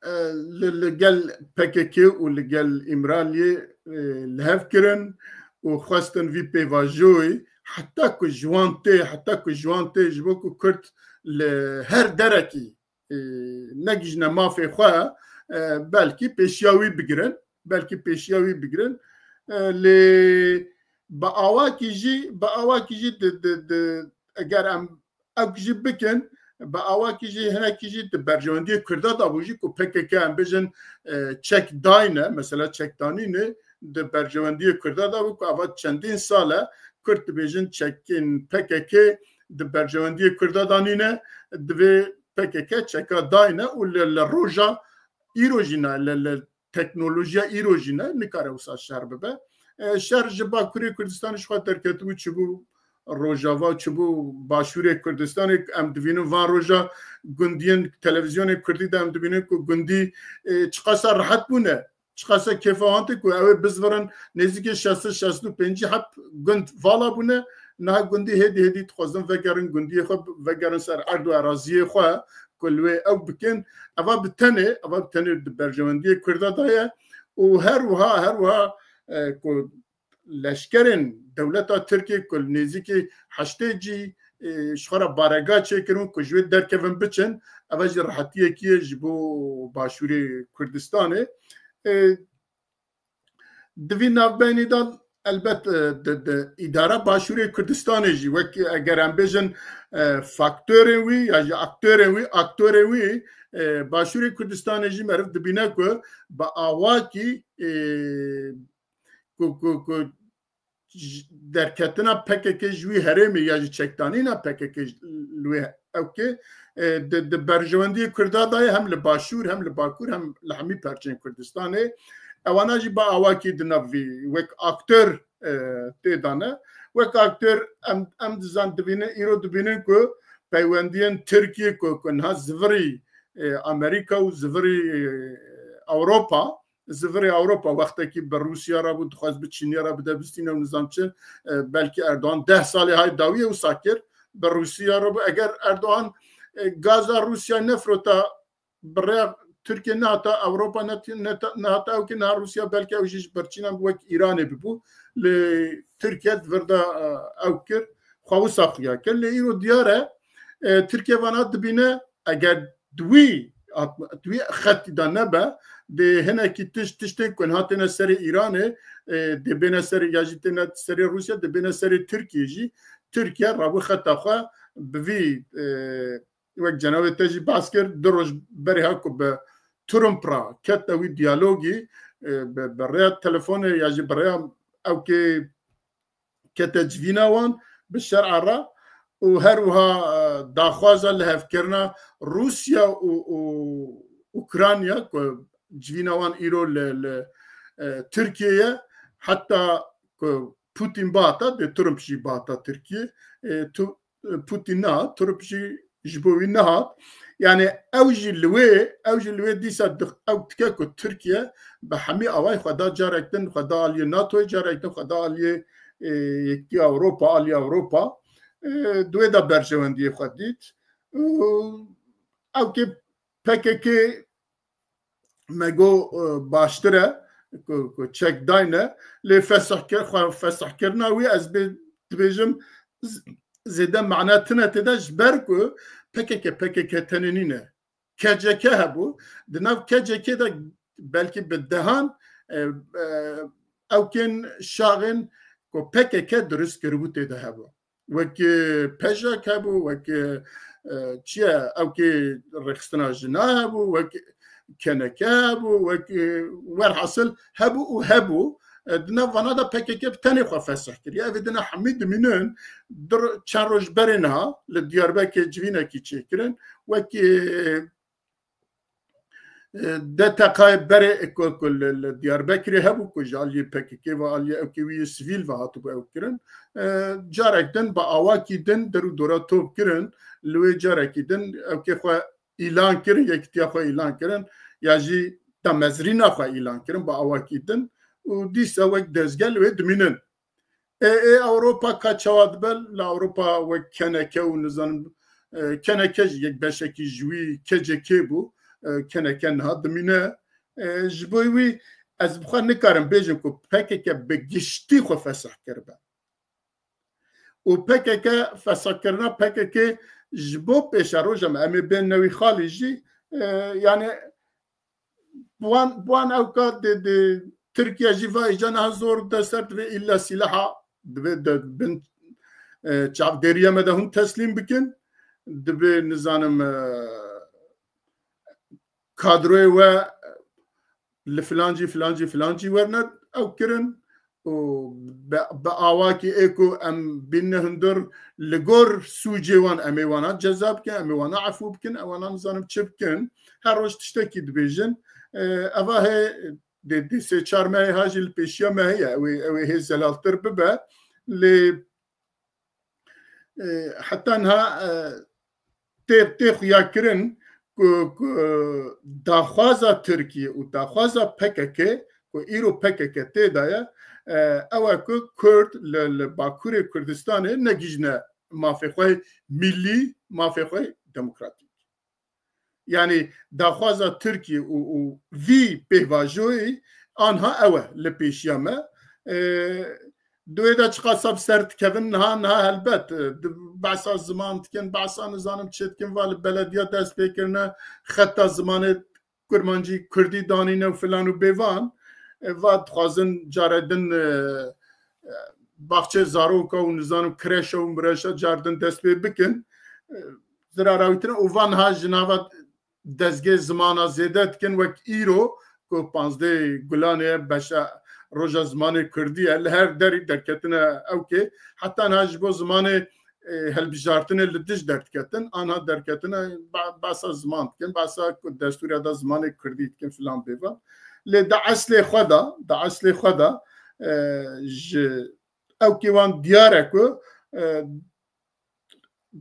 e, li, li gel P K K û li gel Îmraliyê, e, li hev kirin û xwestin vî pêvajoyî heta ku ji wan tê, heta ku ji wan tê, ji bo ku Kurd li her derekî, e, negihîjine mafê xwe, e, belkî pêşiya wî bigirin, belkî pêşiya wî bigirin. E, lê bi awakî jî, bi awakî jî di, di, di, eger em ew jî bikin, bi awakî jî hinekî jî di berjewendiyê Kurda de bû jî ku P K K em bêjin, e, çek dayne, mesela çekdanînê di berjewendiyê Kurda de bû ku ava çendîn sal e Kurd dibêjin çekên P K K di berjewendiyê Kurda de nîne, divê P K K çeka dayne û li, li roja îro jî ne, li, li teknolojiya îro jî ne, nikare wisa şer bibe. E, şer ji Bakurê Kurdistanê ji xwe derketibû, çibû Rojava, çibû Başûrê Kurdistanê, em dibînin van roja gundiyên televîzyonê Kurdî de em dibînin ku gundî, e, çiqasa rehet bûne, çiqasa kêfa wan tê ku ew ê bizvirin, nêzîkî şeş sed, şeş sed û pêncî heb gund vala bûne, niha gundî hêdî hêdî dixwazin vegerin gundiyê xwe, vegerin ser erd û eraziyê xwe ku li wê ew bikin. Eva bi tenê, eva bi tenê di berjewendiyê Kurda de ye û her wiha, her wiha, e, ku leşkerên dewleta Tirkiyê ku li nêzîkî heştê cî, e, ji xwe re barega çêkirin ku ji wê derkevin biçin, eva jî rehetiyekî ye ji bo Başûrê Kurdistanê. E, di vî navbeynî de elbet, e, di, di îdara Başûrê Kurdistanê jî wek eger em bêjin, e, faktorên wî ya jî aktorên wî, aktorê wî, e, Başûrê Kurdistanê jî meriv dibîne ku bi awakî, e, ku, ku, ku ji derketina P K K ji wî herêmê ya jî çekdanîna P K K ji, li wê ewkê, e, di, di berjewendiyê Kurda de ye, hem li Başûr, hem li Bakur, hem li hemî perçên Kurdistanê. Ewana jî bi awakî di nav vî wek aktor, e, tê de ne. Wek aktor em, em dizan dibînin, îro dibînin ku peywendiyên Tirkiyê ku, ku niha zivirî, e, Amerîka û zivirî, e, Ewropa, zivirê Ewropa wextekî bi Rûsya re bû, dixwest bi Çînê re bide bistîne û nizam çi, e, belkî Erdogan deh salê hay dawiyê wisa kir, bi Rûsya re bû. Eger Erdogan, e, gaza Rûsya nefirota bi rêya Tirkiye nehata Ewropa, ne, ne, nehata ewkê niha Rûsya belkî ew jî ji birçînan wek Îranê bibû. Lê Tirkiye di vir de, e, ew kir, xwe wisa xuya kir. Lê îro diyar e, e, Tirkiye vana dibîne, eger di wî, di wî xetî de nebe, dê hinekî tişt, tiştên ku niha têne serê Îranê, e, dê bêne serê, ya jî têne serê Rûsya, dê bêne serê Tirkiye jî. Tirkiye rabû xeta xwe bi vî, e, wek cenabê te jî behs kir, du roj berê ha ku bi Trump re kete wî diyalogî, e, bi, bi rêya telefonê ya jî bi rêya ewkê kete civîna wan bi şer'a re û her wiha, e, daxwaza lihevkirina Rûsya û, û Ukrayna ku civîna wan îro li, li, e, Tirkiye ye, heta ku Putin bihata, dê Trump jî bihata Tirkiye, e, tu, e, Putin nehat, Trump jî ji bo wî nehat. Yani ew jî li wê, ew jî li wê dîsa dix-, ew dike ku Tirkiye bi hemî awayî xwe da carek din, xwe da aliyê natoyê, carek din xwe da aliyê, e, Yekîtiya Ewropa, aliyê Ewropa, e, di wê de berjewendiyê xwe dît. Û ew kê P K K me got, e, baştir e, ku, ku çek dayne, lê fesihkir-, xwe fesihkirina wî ez bê, dibêjim z-, zêde mane tine tê de ji ber ku P K K, P K K tenê nîne. K C K hebû, di nav K C K de belkî bi dehan, e, e, ewkên şaxên ku P K K dirust kiribû tê de hebû. Wek, e, PJAK hebû, wek, e, e, çi ye, ewkê rêxistina jina hebû, wek K N K hebû, wek, e, werhasil hebû û hebû. E, di nav vana de P K K bi tenê xwe fesih kiriye. Ev ê dine hemî dimînin, dir çend roj berê niha li Diyarbekirê civînekî çêkirin. Wekî, e, e, D T K'yê berê ku, ku li, li Diyarbekirê hebû ku ji aliyê P K K ve, aliyê ewkê wî yê sivîl ve hatibû ew kirin. E, carek din bi awakî din der û dora top kirin, li wê carekî din ewkê xwe îlan kirin, yekîtiya xwe îlan kirin, ya jî damezrîna xwe îlan kirin bi awakî din û dîsa wek dezgeh li wê dimînin. Ê, ê Ewropa ka çawa dibe, li Ewropa wek K N K û nizanim, e, K N K jî yek beşekî ji wî K C K bû, e, K N K niha dimîne. E, ji bo wî ez bi xwe nikarim bêjim ku P K K bi giştî xwe fesih kiribe. Û P K K fesihkirina P K K ji bo pêşeroja me, em ê bên newî xalî jî, e, yani bi wan, bi wan ewka di, di Tirkiye jî va îca niha zor de ser divê îlla sîlaha divê de bin, e, çavdêriya me de hûn teslîm bikin. Divê nizanim, e, kadroyê we li filancî, filancî, filancî werine ew kirin û bi, bi awakî ê ku em bînine hundir li gor sûcê wan em ê wana ceza bikin, em ê wana efû bikin, em wana nizanim çi bikin. Her roj tiştekî dibêjin. E, eva hê dê, dê sê çar mehê ha jî li pêşiya me heye. Ew ê, ew ê hê zelaltir bibe. Lê e, heta niha, e, tê, tê xuyakirin ku, ku daxwaza Tirkiye û daxwaza P K K ku îro P K K tê de ye, e, ew e ku Kurd li, li Bakurê Kurdistanê negihîjine mafê xwe mîlî, mafê xwe demokratîk. Yani daxwaza Tirkiye û, û vî pêvajoyê anha ew e li pêşiya me. E, di wê de çiqasa bi ser dikevin niha, niha helbet, e, di, behsa ziman dikin, behsa nizanim çi dikin, va li belediya dest pê kirine, xeta zimanê kurmancî, kurdî danîne û filan û bêvan. E, va dixwazin care din, e, e, baxçê zaroka û nizanim kreşa û mireşa car din dest pê bikin. E, zirara wî tune û van ha ji nava dezgê zimana zêde dikin wek îro ku panzdeh Gulanê ye, beşa roja zimanê kurdî ye. Li her derî derketine ewkê. Heta niha ji bo zimanê, e, hilbijartinê li dij derdiketin. Anha derketine ba-, behsa ziman dikin, behsa ku destûra de zimanê kurdî dikin filan bêvan. Lê di eslê xwe de, di eslê xwe de, e, ji ewkê wan diyar e ku, e,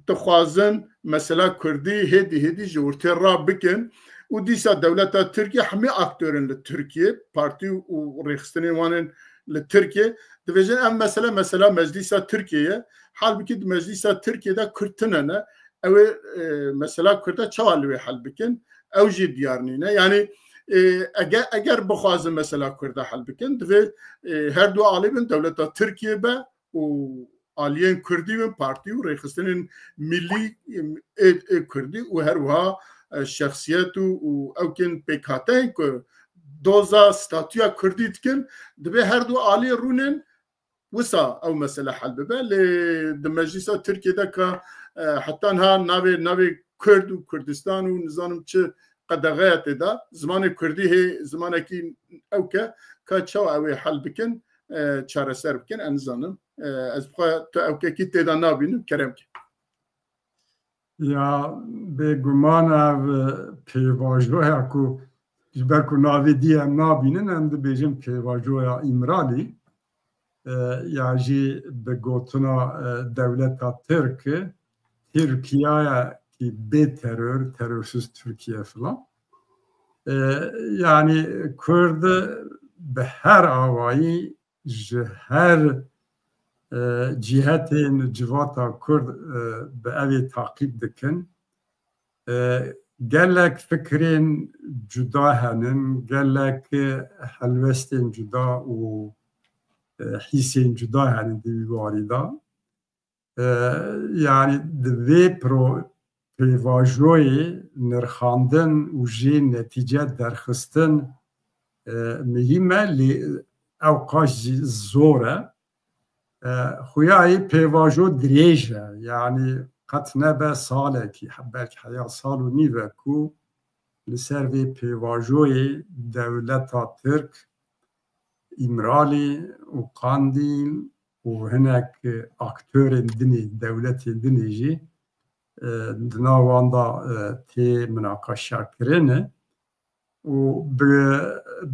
dixwazin mesela kurdî hêdî hêdî ji ortê rabikin û dîsa dewleta Tirkiye hemî aktorên li Tirkiye, partî û rêxistinên wan ên li Tirkiye dibêjin ev mesele, mesela Meclîsa Tirkiye ye. Halbikî di Meclîsa Tirkiye de kurd tune ne. Ew ê, e, mesela kurda çawa li wê hel bikin? Ew jî diyar nîne. Yani, e, ege-, eger bixwazin mesela kurda hel bikin, divê, e, her du alî bin dewleta Tirkiye be û aliyên kurdî bin, partî û rêxistinên milî ê, ê kurdî û her wiha, e, şexsiyet û, û ewkên pêkhateyên ku doza statûya kurdî dikin, divê her du alî rûnin wisa ew mesele hel bibe. Lê di meclîsa Tirkiyê de ka, e, heta niha navê, navê Kurd û Kurdistan û nizanim çi qedexeya tê de, zimanê kurdî hê zimanekî ewk e, ka çawa ew ê hel bikin, e, çareser bikin, ez nizanim. E, ez bi xwe tu ewkekî tê de nabînim, kerem ke. Ya, bêguman ev pêvajoya ku ji ber ku navê dî em nabînin, em dibêjin pêvajoya Îmralî, e, ya jî bi gotina, e, dewleta Tirk, Tirkiyeyekî bê teror, terörsüz Türkiye filan. E, yani Kurd bi her awayî ji her, e, cîhetên civata Kurd, e, bi evê taqîb dikin. E, gelek fikrên cuda henin, gelek helwestên cuda û, e, hîsên cuda henin di wî warî de. E, yani di vê pro-, pêvajoyê nirxandin û jê netîce derxistin, e, muhîm e, lê ewqas jî zor e. E, xuyayê pêvajo dirêj e, yani qet nebe salekî, belkî heya sal û nîv e ku li ser vê pêvajoyê dewleta Tirk Îmralî û Qandîl û hinek aktorên dinê, dewletên dinê jî, e, di nav wan de, e, tê minaqeşekirin û bi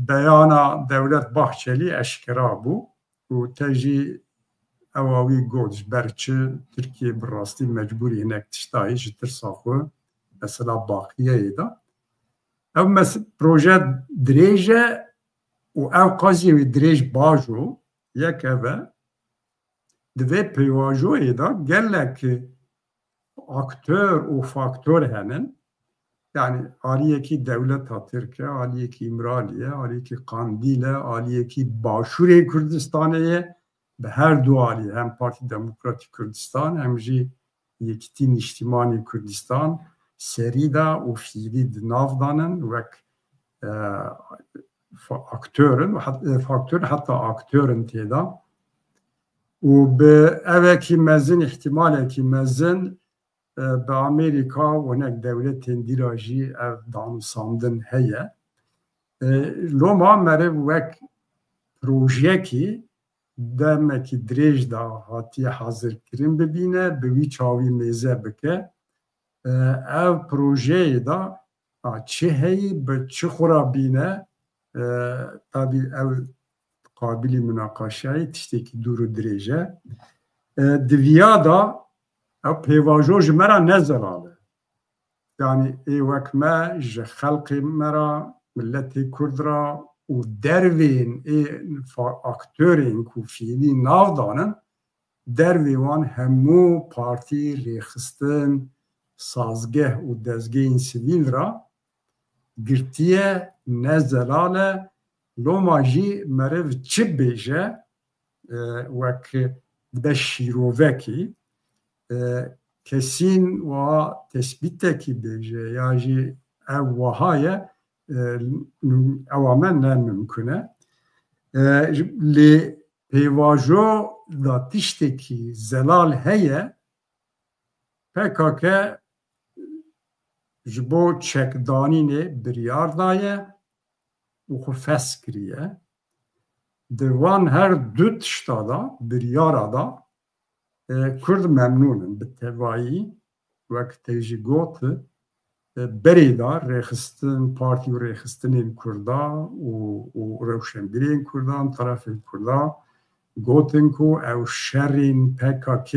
beyana Dewlet Bahçelî eşkera bû û te jî ewa wî got, ji ber çi Tirkiye bi rastî mecbûrî hinek tişta hê ji tirsa xwe, mesela baqiyeyê de. Ev mes-, proje dirêj e û ew qaziyê wî dirêj bajo, yek ev e. Di vê pêvajoyê de gelek aktor û faktor henin. Yani aliyekî dewleta Tirk e, aliyekî Îmralî ye, aliyekî Qandîl e, aliyekî Başûrê Kurdistanê ye. Bi her du alî, hem Partî Demokratîk Kurdistan hem jî Yekîtî Niştimanî Kurdistan serî de û fiîlî di nav danin wek, e, fa-, aktorin, hat-, e, faktor, heta aktorin tê de. Û bi evekî mezin, îhtimalekî mezin, e, bi Amerîka û hinek dewletên dî re jî ev danûsandin heye. E, loma meriv wek projeyekî demekî dirêj de hatiye hazirkirin bibîne, bi wî çawî mêze bike. E, ev projeyê de, a, çi heyî, bi çi xwe re bîne, e, tabî ev qabilî minaqeşeyê, tiştekî dûr û dirêj e. E, di viya de ev pêvajo ji me re ne zelal e. Yani ê wek me ji xelkê me re, miletê Kurd re û dervên ê fa-, aktorên ku fiîlî nav danin, dervê wan hemû partî, rêxistin, sazgeh û dezgehên sivîl re girtiye, ne zelal e. Loma jî meriv çi bêje, e, wek dibe şîrovekî, e, kesîn wa tesbîtekî bêje ya jî ew waha ye, e, ewa me ne mimkun e. E, lê pêvajo da tiştekî zelal heye, P K K ji bo çekdanînê biryar daye û xwe fesx kiriye. Di van her du tişta de, biryara de, e, Kurd memnûn in bi tevayî, wek te jî got, e, berê de rêxistin, partî û rêxistinên Kurda û, û rewşenbîrên Kurdan, terefên Kurda gotin ku ew şerên P K K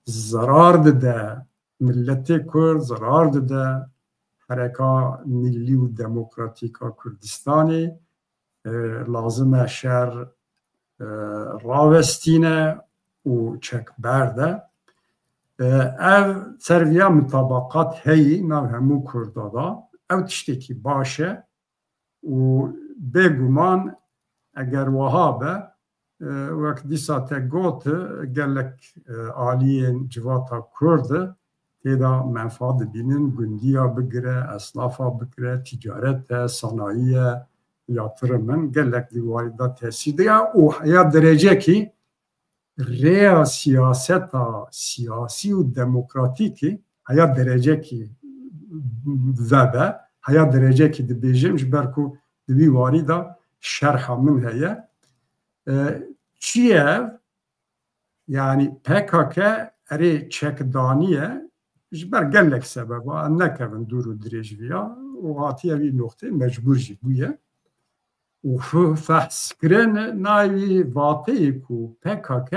zerar dide miletê Kurd, zerar dide hereka milî û demokratîk a Kurdistanê, e, lazim e şer, e, ravestîne û çek berde. E, ev ser viya mitabaqat heyî nav hemû Kurda da. Ew tiştekî baş e û bêguman eger wiha be, e, wek dîsa te got, e, gelek, e, aliyên civata Kurd tê de menfaat dibînin, gundiya bigire, esnafa bigire, ticaret e, sanayiye, yatirim in, gelek di warî de tesîr de ya û heya derecekî rêya siyaseta siyasî û demokratîkî heya derecekî vebe, heya derecekî dibêjim, ji ber ku di vî warî de şerha min heye. E, çi ye ev? Yani P K K erê çekdaniye, ji ber gelek sebeba, em nekevin dûr û dirêj viya, û hatiye vî noqtê mecbûr jî bûye. Û fe-, fehskirin nayê vî vateyê ku P K K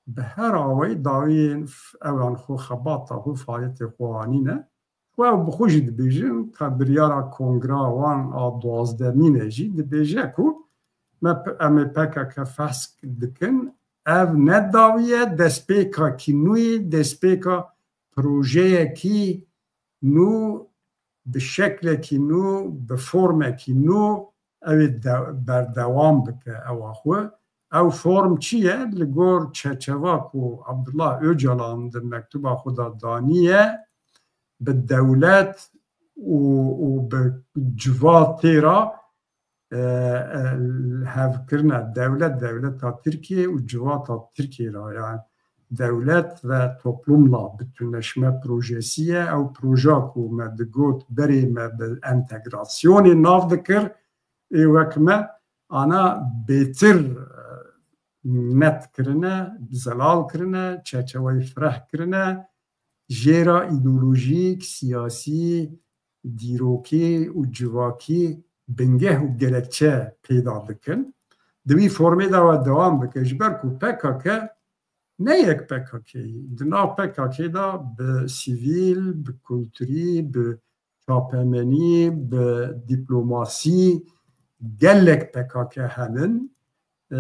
bi her awayî dawiyên f-, ewan xwe xebata xwe, faaliyetê xwe anîne. Ku ew bi xwe jî dibêjin, ka biryara kongra wan a duwazdemîn e jî dibêje ku me p-, em ê P K K fesk dikin. Ev ne dawî ye, destpêkakî nû ye, destpêka projeyekî nû, bi şeklekî nû, bi formekî nû, ew ê de-, berdewam bike ewa xwe. Ew form çi ye? Li gor çerçeva ku Abdullah Ocalan di mektuba xwe de daniye, bi dewlet û, û bi civatê re, e, e, hevkirine dewlet, dewleta Tirkiye û civata Tirkiye re, yani dewlet ve toplumla bütünleşme projesi ye. Ew proja ku me digot berê me bi entegrasyonê nav dikir, ê wek me ana bêtir, e, net kirine, zelal kirine, çerçeweyê fireh kirine, jê re îdeolojîk, siyasî, dîrokî û civakî bingeh û gerekçe peyda dikin. Di wî formê de we dewam bike. Ji ber ku P K K ne yek P K K yî. Di nav P K K de bi sivîl, bi kulturî, bi çapemenî, bi dîplomasî gelek P K K henin. E,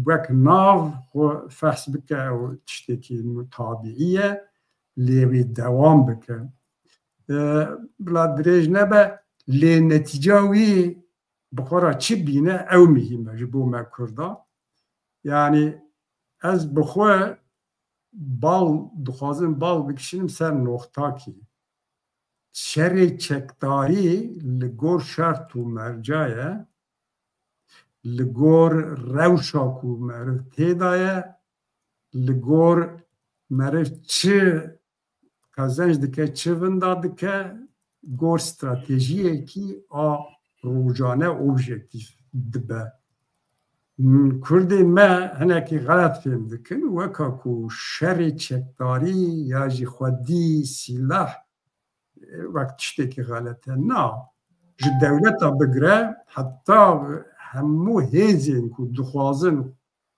wek nav xwe fehs bike, ew tiştekî tabiî ye, lê wê dewam bike. E, bila dirêj nebe, lê netîca wî bi xwe re çi bîne, ew muhîm e ji bo me Kurda. Yanî ez bi xwe bal, dixwazim bal bikişînim ser noxtakî. Şerê çekdarî li gor şert û merca ye, li gor rewşa ku meriv tê de ye, li gor meriv çi qezenc dike, çi vinda dike, gor stratejiyekî a rojane objektîf dibe. Kurdên me hinekî xelet fêm dikin, weka ku şerê çekdarî ya jî xwedî sîlah, e, wek tiştekî xelet e. Na, ji dewleta bigire heta hemû hêzên ku dixwazin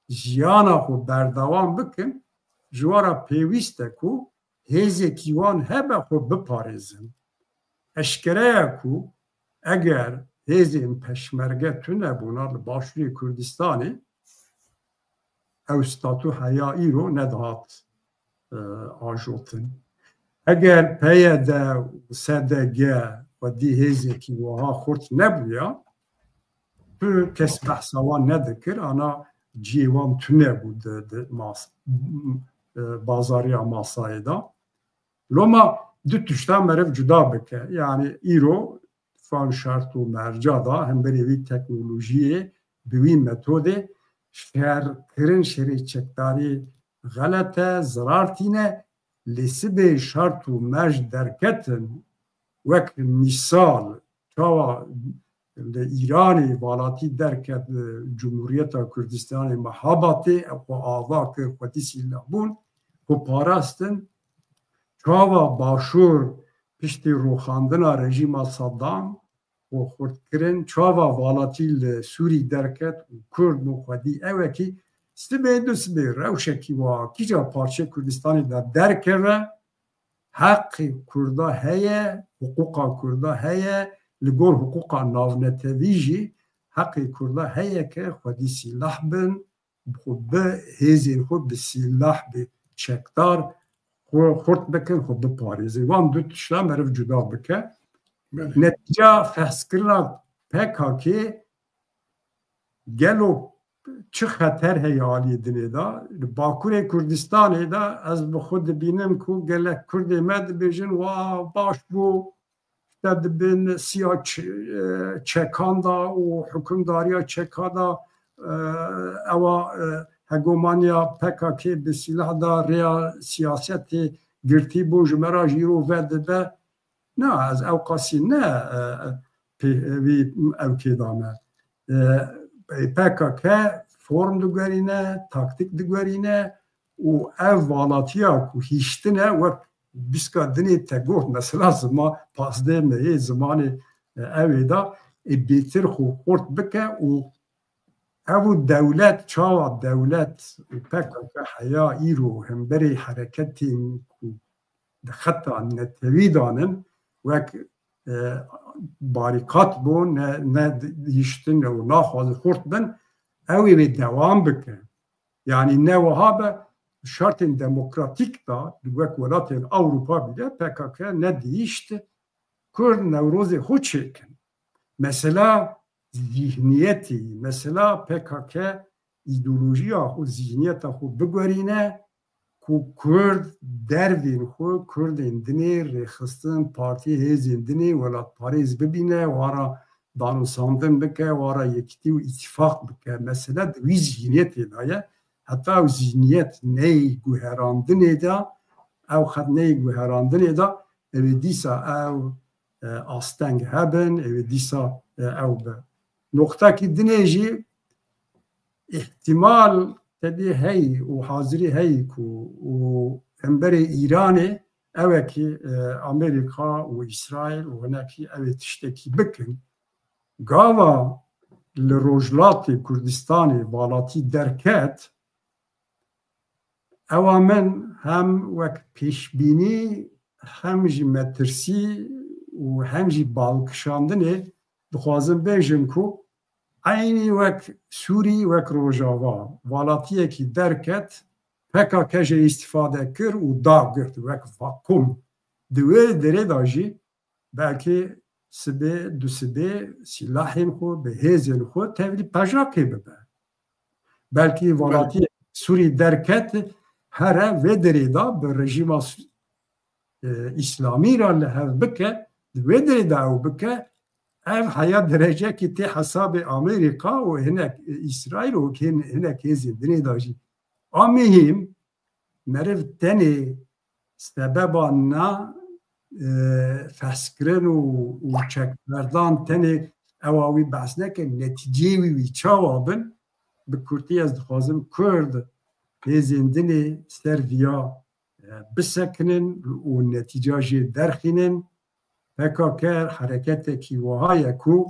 jiyana xwe berdewam bikin, ji wan re pêwîst e ku hêzekî wan hebe xwe biparêzin. Eşkere ye ku eger hêzên peşmerge tune bûna li Başûrê Kurdistanê, ew statû heya îro nedihat, e, ajotin. Eger P Y D û S D G xwedî hêzekî wiha xurt nebûya, tu kes behsa wan nedikir, ana cihê wan tune bû di, di mas-, e, bazariya masayê de. Loma du tişta meriv cuda bike. Yanî îro van şert û merca da hemberî vî teknolojiyê bi wî metodê şerkirin, şerê çekdarî xelet e, zirar tîne, lê sibê şert û merc derketin, wek mîsal çawa li Îranê valatî derket, li Cumhuriyeta Kurdistanê Mehabatê, xwe ava kir, xwedî sîleh bûn, xwe parastin, çawa Başûr piştî rûxandina rejîma Saddam û xurt kirin, çawa valatî li Sûrî derket û Kurd bû xwedî ewekî, sibê du sibê rewşekî wa kîja parçeyê Kurdistanê de derkeve, heqê Kurda heye, hiqûqa Kurda heye, li gor hiqûqa navnetewî jî heqê Kurda heye ke xwedî sîlah bin, xwe bi hêzên xwe bi sîlah, bi çekdar xwe xurt bikin, xwe biparêzin. Van du tişta meriv cuda bike. Belê. Netîca fehskirina P K K gelo çi xeter heye aliyê dinê de? Li Bakurê Kurdistanê de ez bi xwe dibînim ku gelek Kurdê me dibêjin, wa baş bû, te di bin siya ç-, e, çekan da û hukimdariya çeka da, e, ewa, e, hegomaniya P K K bi sîlah da rêya siyasetê girtî bû, ji me re jî îro vedibe. Na, ez ew qasî ne, e, pê-, wî ew kê dame. E, P K K form diguherîne, taktîk diguherîne û ev valatiya ku hiştine wek bîska dinê te got, mesela zima pazdeh meyê zimanê, e, ew ê da, ê bêtir xwe xurt bike û ev û dewlet, çawa dewlet û P K K heya îro hemberê hereketên ku di xeta netewî danin, wek, e, barîkat bû, ne, ne dihiştin û naxwazin xurt bin, ew ê wê dewam bike. Yanî ne wiha be, şartên demokratîk de, wek welatên Ewropa bîle, P K K nedihişt Kurd Newrozê xwe çêkin. Mesela zihniyetê, mesela P K K îdeolojiya xwe, zihniyeta xwe biguherîne ku Kurd dervên xwe, Kurdên dinê rêxistin, partiyê hêzên dinê welatparêz bibîne, wan re danûsandin bike, wan re yekîtî û îtîfaq bike. Mesele di wî zihniyetê de ye. Heta ew zihniyet neyê guherandinê de, ew xet neyê guherandinê de, ew ê dîsa ew, e, asteng hebin, ew ê dîsa, e, ew be. Noqtekî dinê jî îhtimal tedê heyî û hazirî heyî ku û hemberê Îranê ew e ki, e, Amerîka û Îsraîl û hinekî ew ê tiştekî bikin. Gava li Rojhilatê Kurdistanê valatî derket, ewa min hem wek pêşbînî, hem jî metirsî û hem jî balkişandinê dixwazim bêjim ku eynî wek Sûrî, wek Rojava, valatiyekî derket, P K K jê îstîfade kir û dagirt wek vakum. Di wê derê de jî belkî sibê, du sibê sîlahên xwe bi hêzên xwe tevlî pejakê bibe. Belkî Belê. Valatiyê Sûrî derket, here vê derê de bi rejîma Su-, e, Îslamî re li hev bike, di wê derê de ew bike, ev heya derecekî tê hesabê Amerîka û hinek, e, Îsraîl û hin-, hinek hêzên dinê de jî. A mihîm, meriv tenê sebeba na, e, fehskirin û, û çekberdan tenê ewa wî behs neke, netîceyê wî, wî çawa bin, bi kurtî ez dixwazim Kurd hêzên dinê ser viya, e, bisekinin û netîca jê derxînin. P K K hereketekî wiha ye ku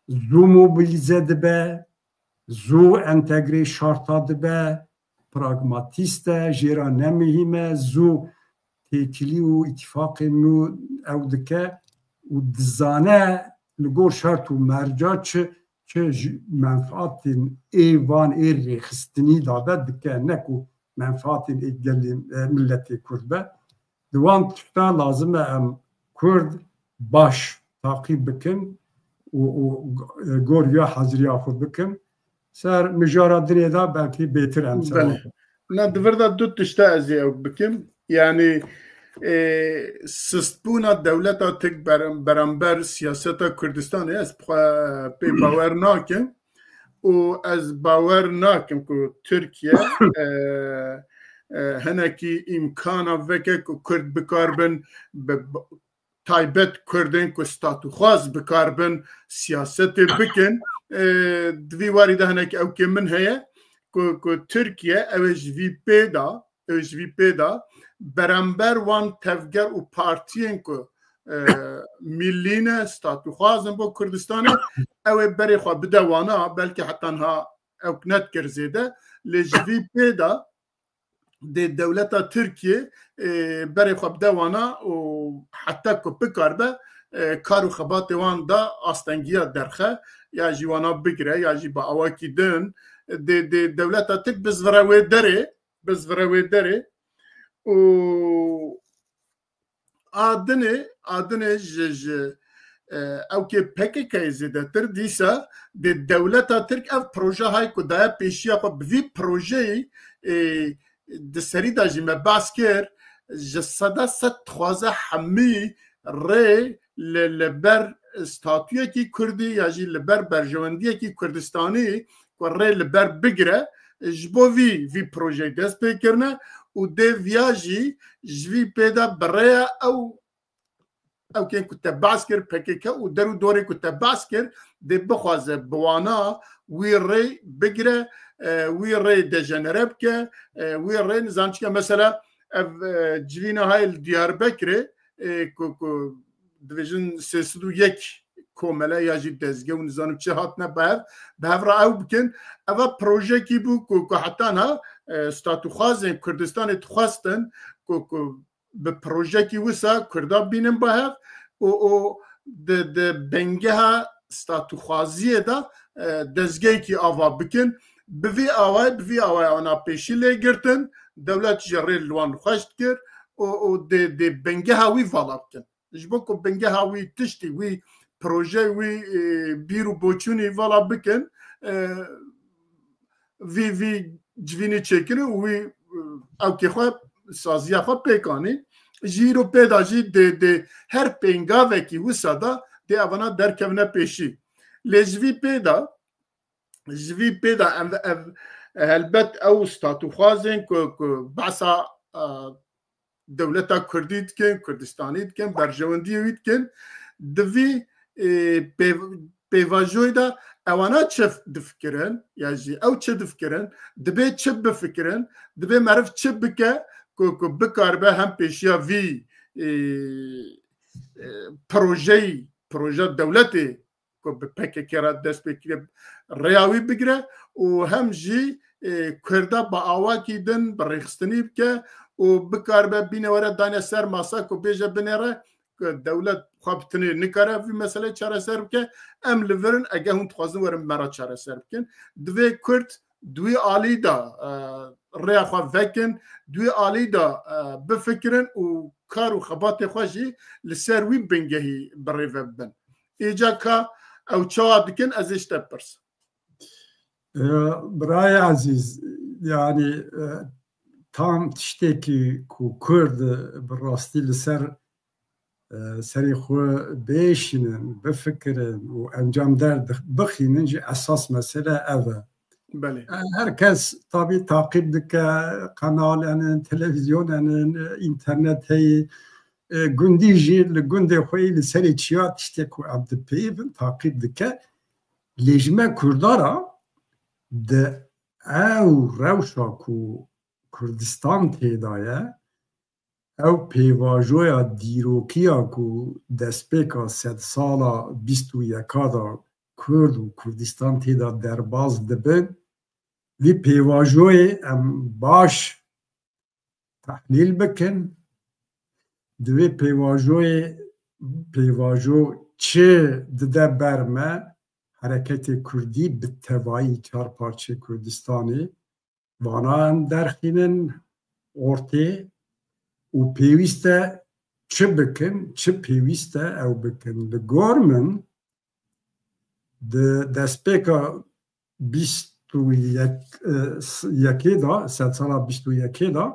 zû mobilîze dibe, zû entegrê şarta dibe, pragmatîst e, jê re ne muhîm e, zû têkilî û îtîfaqên nû ew dike û dizane li gor şert û merca çi, çi ji menfaatên ê van ê rêxistinî dabe dike, ne ku menfaatên ê gelên, e, miletê Kurd be. Di wan tişta lazim e em Kurd baş taqîb bikin û, û goriya haziriya xwe bikin. Ser mijara dinê de belkî bêtir em Belê. sewa. Na, di vir de du tişta ez ê ew bikim. Yani, e, sistbûna dewleta Tirk ber-, beramber siyaseta Kurdistanê ez xwe pê bawer nakim. Û ez bawer nakim ku Tirkiye, e, e, hinekî îmkana veke ku Kurd bikarbin bi, bi, taybet Kurdên ku statûxwaz bikarbin siyasetê bikin. E, di vî warî de hinek ewkê min heye ku, ku Tirkiye ew ê ji vî pê de, ew ê ji vî pê de beramber wan tevger û partiyên ku, e, millî ne, statûxwaz in bo Kurdistanê, ew ê berê xwe bide wana, belkî heta niha ew nedikir zêde, lê ji vî pê de dê dewleta Tirkiyê, e, berê xwe bide wana û heta ku bikaribe, e, kar û xebatê wan de astengiya derxe, ya jî wana bigire, ya jî bi awakî din, dê, dê dewleta Tirk bizvire wê derê, bizvire wê derê û a dinê, a dinê ji, ji, e, ewkê P K K'yê zêdetir dîsa dê dewleta Tirk ev proje hay ku daye pêşiya xwe bi vî projeyî, e, di serî de jî me behs kir, ji seda sed dixwaze hemî rê li, li ber statuyekî Kurdî ya jî li ber berjewendiyekî Kurdistanî ku rê li ber bigire, ji bo vî, vî projeyê dest pê kirine û dê viya jî ji vî pê de bi rêya ew ewkên ku te behs kir, P K K û der û dorê ku te behs kir, dê bixwaze bi wana wî rê bigire, e, wî rê dejenere bike, e, wî rê nizam çike. Mesela ev, e, civîna hayê li Diyarbekirê, e, ku, ku dibêjin sê sed û yek komele ya jî dezge û nizanim çi hatine bi hev, bi hev re ew bikin. Eva projekî bû ku, ku heta niha, e, statûxwazên Kurdistanê dixwestin ku, ku bi projekî wisa Kurda bînin bi hev û, û di, di bengeha statûxwaziyê de, e, dezgehekî ava bikin. Bi vî awayê, bi vî awayê ana pêşî lê girtin, dewlet jî rê li wan xweş dikir û, û dê, dê bengeha wî vala bikin. Ji bo ku bingeha wî tiştî, wî proje, wî, e, bîr û boçûnî vala bikin, e, vî, vî civînî çêkirin û wî, e, ewkê xwe, saziya xwe pêk anî. Ji îro pê de jî dê, dê her pêngavekî wisa de dê evana derkevine pêşî. Lê ji vî pê de, ji vî pê de ev, ev, helbet ew statûxwazên ku, ku behsa, e, dewleta Kurdî dikin, Kurdistanî dikin, berjewendiyê wî dikin, di vî, e, pêv-, pêvajoyê de Ewana çi difikirin, ya jî ew çi difikirin, dibê çi bifikirin, dibê meriv çi bike ku, ku bikaribe hem pêşiya vî, e, e, projeyî, proje dewletê ku bi P K K re dest pê kiriye, rêya wî bigire û hem jî, e, Kurda bi awakî din bi rêxistinî bike û bikaribe bîne were dane ser masa ku bêje binêre ku dewlet xwe bi tinê nikare vî meselê çareser bike. Em li vir in, ege hûn dixwazin werin me re çareser bikin. Divê Kurd di wî alî de, e, rêya xwe vekin, di wî alî de, e, bifikirin û kar û xebatê xwe jî li ser wî bingehî bi rê ve bibin. Îca ka ew çawa dikin, ez ê ji te bipirsim. E, birayê ezîz, yanî, e, tam tiştekî ku Kurd bi rastî li ser, e, serê xwe bêşînin, bifikirin û encam der dix-, bixînin jî esas mesele ev e. Belê. E, her kes tabî taqîb dike, kanal henin, televîzyon henin, e, înternet heye. E, gundî jî li gundê xwe yî li serê çiya tiştê ku em dipeyivin taqîb dike. Lê ji me Kurda re di ew rewşa ku Kurdistan tê de ye, ew pêvajoya dîrokiya ku destpêka sedsala bîst û yeka de Kurd û Kurdistan tê de derbas dibin, vî pêvajoyê em baş tehlîl bikin. Di vê pêvajoyê, pêvajo çi dide ber me, hereketê kurdî bi tevayî çar parçeyê Kurdistanê, vana em derxînin ortê û pêwîst e çi bikin, çi pêwîst e ew bikin. Li gor min di destpêka bîst û yek, e, s-, yekê de, sedsala bîst û yekê de,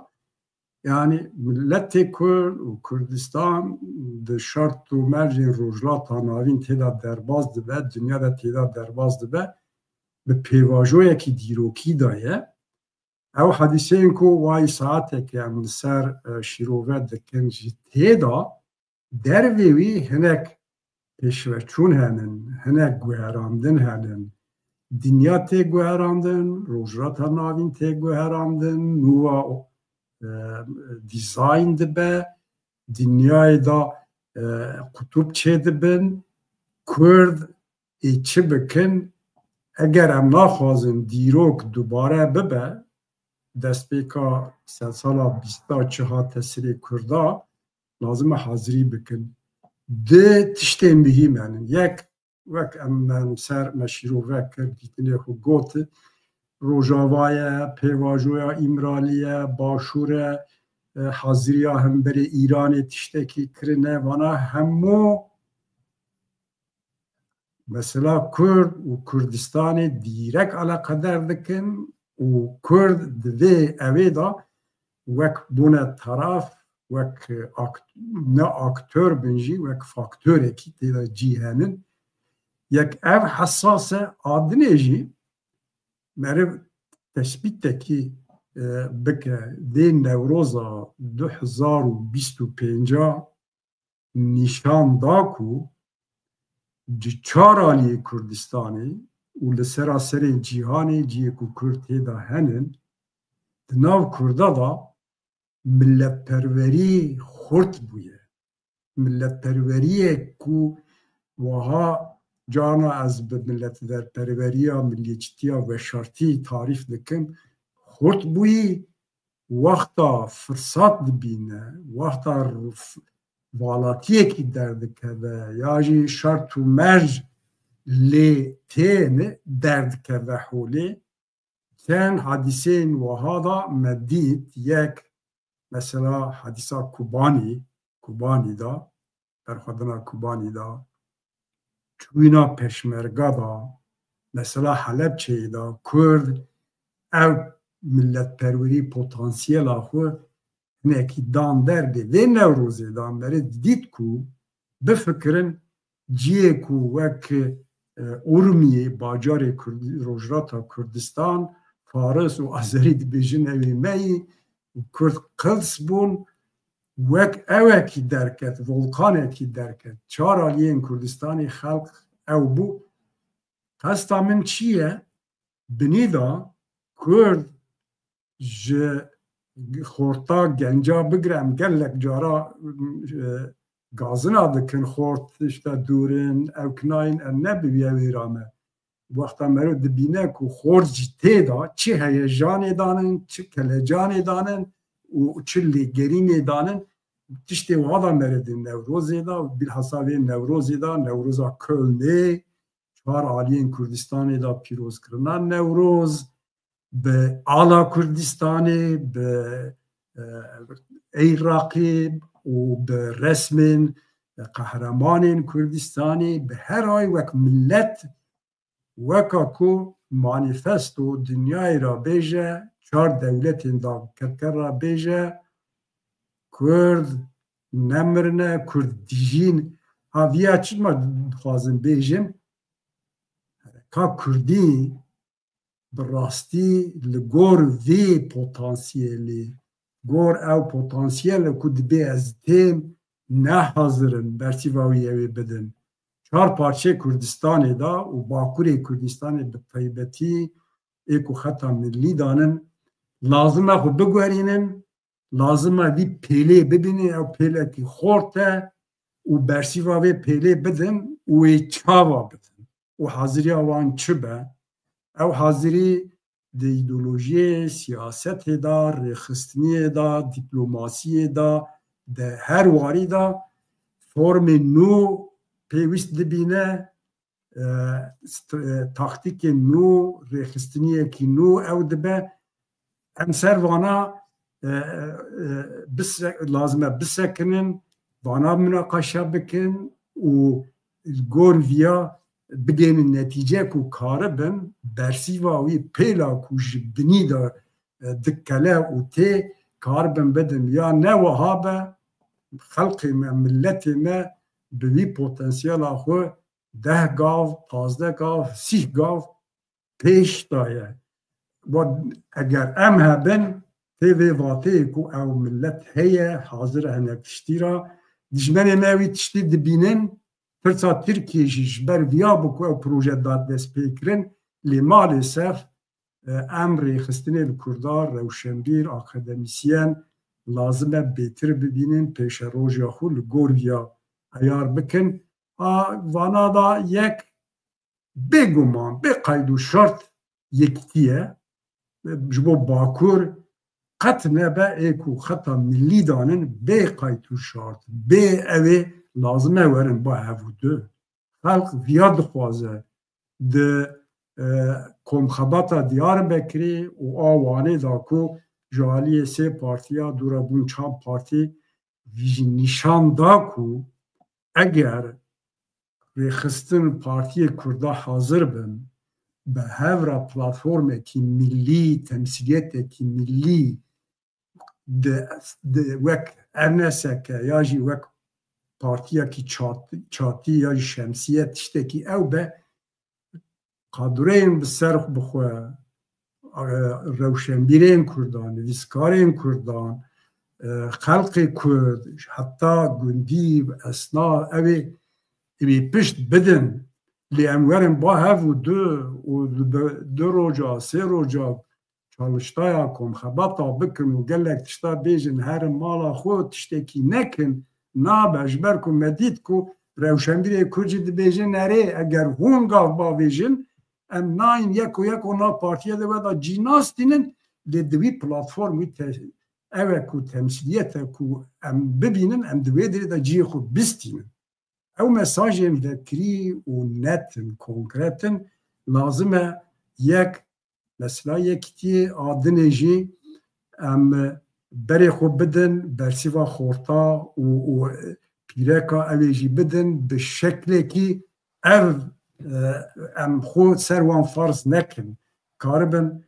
yanî miletê Kurd û Kurdistan di şert û mercên Rojhilata Navîn tê de derbas dibe, dinya de tê de derbas dibe, bi pêvajoyekî dîrokî de ye. Ew hadîseyên ku wayî saetekê em li ser, e, şîrove dikin jî tê de, dervê wî hinek pêşveçûn henin, hinek guherandin henin. Dinya tê guherandin, Rojhilata Navîn tê guherandin, nû wa, e, dîzayn dibe, dinyayê de, e, qutûb çêdibin. Kurd ê çi bikin? Eger em naxwazin dîrok dubare bibe, destpêka sedsala bîsta çi hate sirê Kurda, lazim e hazirî bikin. Di tiştên muhîm henin. Yek, wek em, em ser me şîrove kir, dîtinê xwe got, Rojava ye, pêvajoya Îmralî ye, Başûr e, e, haziriya hemberê Îranê tiştekî kirine, vana hemû mesela Kurd û Kurdistanê dîrek eleqedar dikin û Kurd di vê evê de wek bûne taraf, wek akt-, ne aktor bin jî, wek faktorekî tê de cî henin. Yek ev hesas e, a dinê jî meriv tespîtekî, e, bike, vê Newroza du hezar û bîst û pênc a nîşan da ku di çar aliyê Kurdistanê û li seraserê cîhanê cihê ku Kurd tê de henin, di nav Kurda de miletperwerî xurt bûye. Miletperweriyê ku wiha carna ez bi miletperweriya, milliyetçitiya veşartî tarîf dikim, xurt bûyî, wexta firsat dibîne, wexta ruf-, valatiyekî derdikeve ya jî şert û merc lê têne derdikeve holê. Çend hadîseyên wiha da me dît, yek mesela hadîsa Kubanî, Kubanî da, berxwedina Kubanî da, çûyîna Peşmerga da, mesela Helebçeyê da, Kurd ev miletperwerî potansiyela xwe hinekî dan dervê. Vê Newrozê de meriv dît ku bifikirin cihê ku wek, e, Urmiyê, bajarê Kurd-, Rojhilata Kurdistan, Faris û Azerî dibêjin ew ê me yî, û Kurd qirs bûn, wek ewekî derket, volkanekî derket. Çar aliyên Kurdistanê xelq ew bû. Qesta min çi ye? Binî de Kurd ji xorta genca bigire, em gelek cara, e, gazina dikin, xort işte dûr in, ew kinayên em ne bi wî wêra me. Wexta mero dibîne ku xort jî tê de, çi heyejanê danin, çi kelecanê danin û çi lêgerînê danin, tiştê wiha da mere di Newrozê de, bilhassa vê Newrozê de, Newroza Kölnê, çar aliyên Kurdistanê de pîrozkirina Newroz, bi ala Kurdistanê, bi, e, Iraqê û bi resmên qehremanên Kurdistanê, bi her ay wek millet, weka ku manîfesto dinyayê ra bêje, çar dewletên dagirker ra bêje, Kurd nemirine, Kurd dijîn. Ha, viya çima dixwazim bêjim? Hereka Kurdî bi rastî li gor vê potansiyelê, gor ew potansiyele ku dibê ez têm, ne hazir in bersîva wî ew ê bidin. Çar parçeyê Kurdistanê de û Bakurê Kurdistanê bi taybetî ê ku xeta milî danin, lazim e xwe biguherînin, lazim e vî pêlê bibînin, ew pêlekî xort e û bersîva vê pêlê bidin û wê çawa bidin û haziriya wan çi be. Ew hazirî di îdeolojiyê, siyasetê de, rêxistiniyê de, dîplomasiyê de, di her warî de formê nû pêwîst dibîne, e, st-, e, taktîkên nû, rêxistiniyekî nû ew dibe. Em ser vana, e, e, e, bise-, lazim e bisekinin, vana minaqeşe bikin û li gor viya bigihînin netîce ku karibin bersîva wî pêla ku ji binî de, e, dikele û tê, karibin bidin. Ya ne wiha be, xelkê me, miletê me bi vî potansiyela xwe deh gav, pazdeh gav, sîh gav pêş daye. Wa eger em hebin, tê vê vateyê ku ew milet heye, hazir e hinek tiştî ra. Dijmenê me wî tiştî dibînin, pirsa Tirkiyê jî ji ber viya bû ku ew proje da destpêkirin, lê malêsef, e, em rêxistinê li Kurda, rewşenbîr, akademîsyen, lazim e bêtir bibînin, pêşeroja xwe li gor viya eyar bikin. A, vana da yek, bêguman, bê qeyd û şert yekîtî ye. Ji bo Bakur qet nebe ê ku xeta milî danin bê qeyd û şert, bê ew ê lazim e werin ba hev û du. Xelk viya dixwaze di, e, komxebata Diyarbekirê û a Wanê da ku ji aliyê sê partiya dûra bûn çar partî, vî jî nîşan da ku eger rêxistin partiyê Kurda hazir bin, bi hev re platformekî millî, temsîliyetekî millî di, di wek R N S K ya jî wek partiyekî çat-, çatî ya jî şemsiye tiştekî ew be, kadroyên bi ser bi xwe, e, rewşenbîrên Kurdan, nivîskarên Kurdan, e, xelkê Kurd, heta gundî, esnaf, ew ê, ew ê pişt bidin. Lê em werin ba hev û du û du, du roja, sê roja çalıştaya komxebata bikin û gelek tişta bêjin, herin mala xwe, tiştekî nekin, nabe, ji ber ku me dît ku rewşenbîrê Kurd jî dibêjin, erê, eger hûn gav bavêjin, em nayên yek û yek û nav partiye de we da cî nastînin, lê di wî platform wî te-, ew e ku temsîliyet e ku em bibînin, em di wê derê de cihê xwe bistînin. Ew mesajên vekirî û net in, konkret in, lazim e yek mesela yekîtiyê a dinê jî em berê xwe bidin, bersîva xorta û, û pîreka ew ê jî bidin, bi şeklekî ev, e, em xwe ser wan farz nekin. Karibin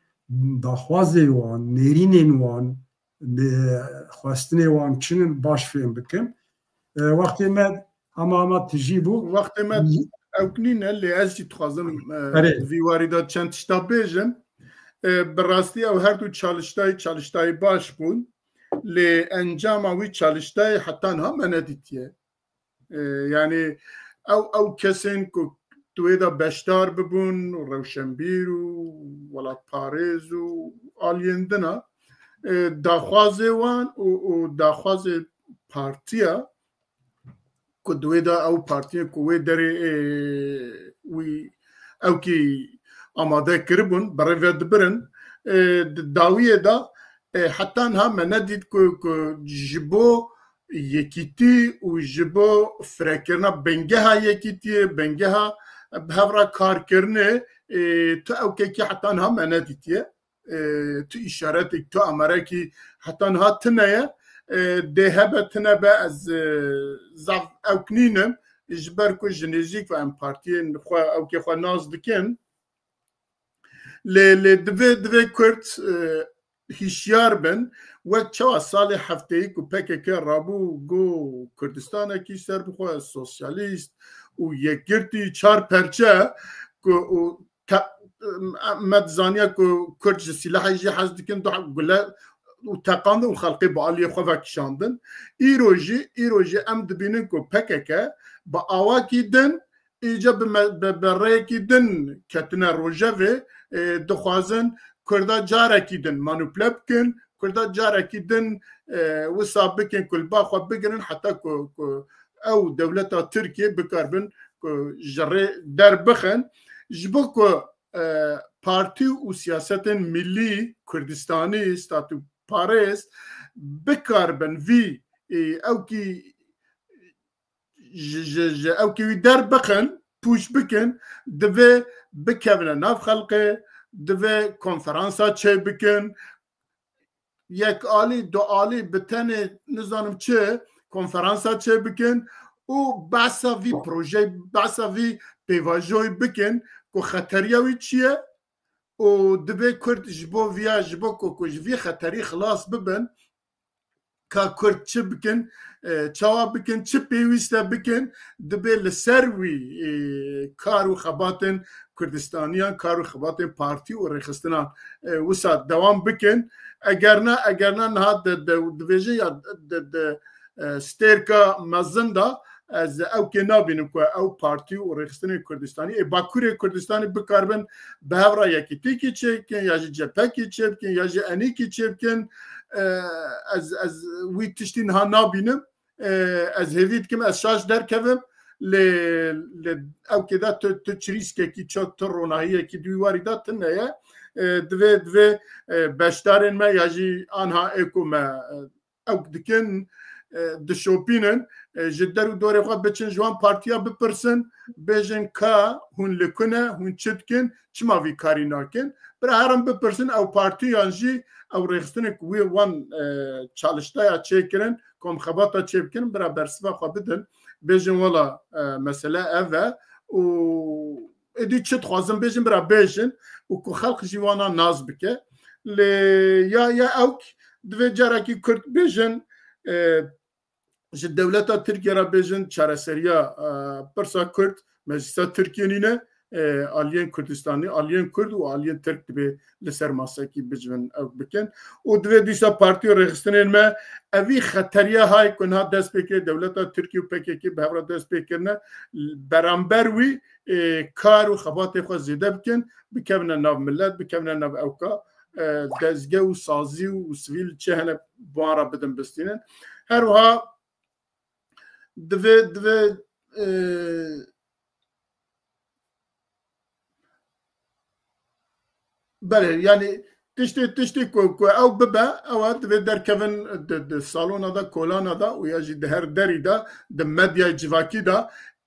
daxwazê wan, nêrînên wan, e, xwestinê wan çi in baş fêm bikin. E, wextê me hema hema tijî bû. Wextê me ew nîne, lê ez jî dixwazim, e, Erê. Vî warî de çend tişta bêjim. E, bi rastî ew her du çalıştayî, çalıştayî baş bûn. Lê encama wî çalıştayê heta niha me nedîtiye. E, yanî ew, ew kesên ku di wê de beşdar bibûn, rewşenbîr û welatparêz û aliyên din a. E, daxwazê wan û, û daxwazê partiya ku di wê de ew partiyên ku wê derê, e, wî ewkî amade kiribûn, berê ve dibirin. E, di dawiyê de, e, heta niha me nedît ku, ku ji bo yekîtî û ji bo firekirina bingeha yekîtiyê, bingeha bi hev re karkirinê, e, tu ewkekî heta niha me nedîtiye. E, tu îşaretek, tu amarekî heta niha tune ye. E, dê hebe tune be, ez, e, zaf ewk nînim, ji ber ku ji nêzîk ve em partiyên xwe, ewkê xwe nas dikin. Lê, lê divê, divê Kurd, e, hişyar bin, wek çawa salê hefteyî ku P K K rabû, got Kurdistanekî serbixwe, sosyalîst û yekgirtî, çar perçe ku û te-, me dizaniya ku Kurd ji sîlahê jî hez dikin, du gule û teqandin û xelqê bi aliyê xwe vekişandin. Îro jî, îro jî em dibînin ku P K K bi awakî din, îca bi me-, bi, bi rêyekî din ketine rojevê, e, dixwazin Kurda carekî din manipule bikin, Kurda carekî din, e, wisa bikin ku li ba xwe bigirin, heta ku, ku ew dewleta Tirkiye bikaribin ku ji rê derbixin. Ji bo ku, e, partî û siyasetên millî Kurdistanî, statûparêz bikaribin vî, e, ewkî ji, ji, ji ewkî wî derbixin, pûç bikin, divê bikevine nav xelqê, divê konferansa çêbikin, yek alî, du alî, bi tenê nizanim çi, konferansa çêbikin û behsa vî projeyê, behsa vî pêvajoyê bikin ku xeteriya wî çi ye û divê Kurd ji bo viya, ji bo ku, ku ji vî xeterî xilas bibin, ka Kurd çi bikin, e, çawa bikin, çi pêwîst e bikin, dibê li ser wî, e, kar û xebatên Kurdistaniyan, kar û xebatên partî û rêxistinan, e, wisa dewam bikin. Eger na, eger na niha di, di, dibêje ya di, di, e, stêrka mezin de ez ewkê nabînim ku ew partî û rêxistinên Kurdistanî, ê Bakurê Kurdistanî bikaribin bi hev re yekîtîkî çêbikin, ya jî cephekî çêbikin, ya jî enîkî çêbikin. E, ez, ez wî tiştî niha nabînim. E, ez hêvî dikim ez şaş derkevim. Lê, lê ewkê de tu, tu çirîskekî, ço-, tu ronahiyekî di wî warî de tune ye. E, divê, divê, e, beşdarên me ya jî anha ê ku me, e, ewk dikin, e, dişopînin, e, ji der û dorê xwe biçin, ji wan partiya bipirsin, bêjin ka hûn li ku ne, hûn çi dikin, çima vî karî nakin? Bira herin bipirsin, ew partiyan jî, ew rêxistinek wê wan, e, çalıştaya çêkirin, komxebata çêbikin, bira bersiva xwe bidin, bêjin wela, e, mesele ev e û êdî çi dixwazin bêjin, bira bêjin û ku xelq jî wana nas bike. Lê ya, ya ewk divê carekî Kurd bêjin, e, ji dewleta Tirkiye re bêjin çareseriya, e, pirsa Kurd Meclisa Tirkiye nîne, e, aliyên Kurdistanî, aliyên Kurd û aliyên Tirk dibê li ser masekî bicivin ew bikin. Û divê dîsa partî û rêxistinên me evî xeteriya hay ku niha dest pê kiriye dewleta Tirkiye û P K K bi hev re dest pê kirine, beramber wî, e, kar û xebatê xwe zêde bikin, bikevine nav milet, bikevine nav ewka, e, dezge û sazî û sivîl çi hene bi wan re bidin bistînin. Her wiha divê, divê, e, belê, yanî tiştê, tiştê ku, ku ew bibe, ew e divê derkevin di, di salona de, kolana de û ya jî di her derî de, di medyayê civakî de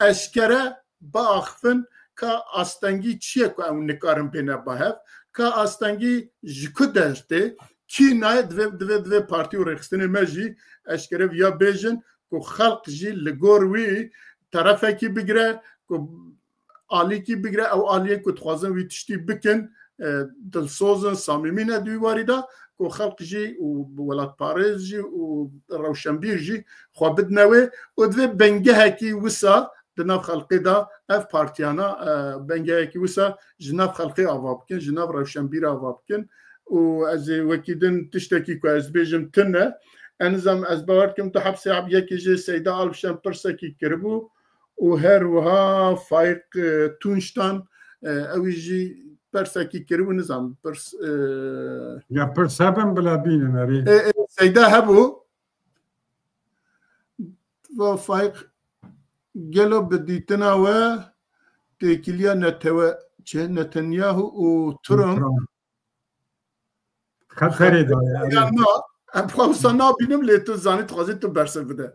eşkere biaxivin ka astengî çi ye ku ew nikarin bêne ba hev, ka astengî ji ku dertê, kî nayê, divê, divê, divê partî û rêxistinê me jî eşkere viya bêjin ku xelq jî li gor wî terefekî bigire, ku alîkî bigire, ew aliyê ku dixwazin wî tiştî bikin, e, dilsoz in, samîmî ne di wî warî de, ku xelq jî û welatparêz jî û rewşenbîr jî xwe bidine wê û divê bingehekî wisa di nav xelkê de ev partiyana, e, bingehekî wisa ji nav xelkê ava bikin, ji nav rewşenbîr ava bikin. Û ez ê wekî din tiştekî ku ez bêjim tune. Enizam ez bawer dikim tu hepsê heb yekê jê Seyda Alpişen pirsekî kiribû û her wiha Faîq, e, Tunçtan, e, ew jî persekî kiribû, nizam, pirs, e, Ya pirs hebin bila bînin erê. E, e, Seyda hebû. Va Faîq, gelo bi dîtina we têkiliya netewe çi Netanyahu û Trump? Trump. Xeterê daye erê. Ya na, em xwe wisa nabînim, lê tu zanî, dixwazî tu bersiv bide.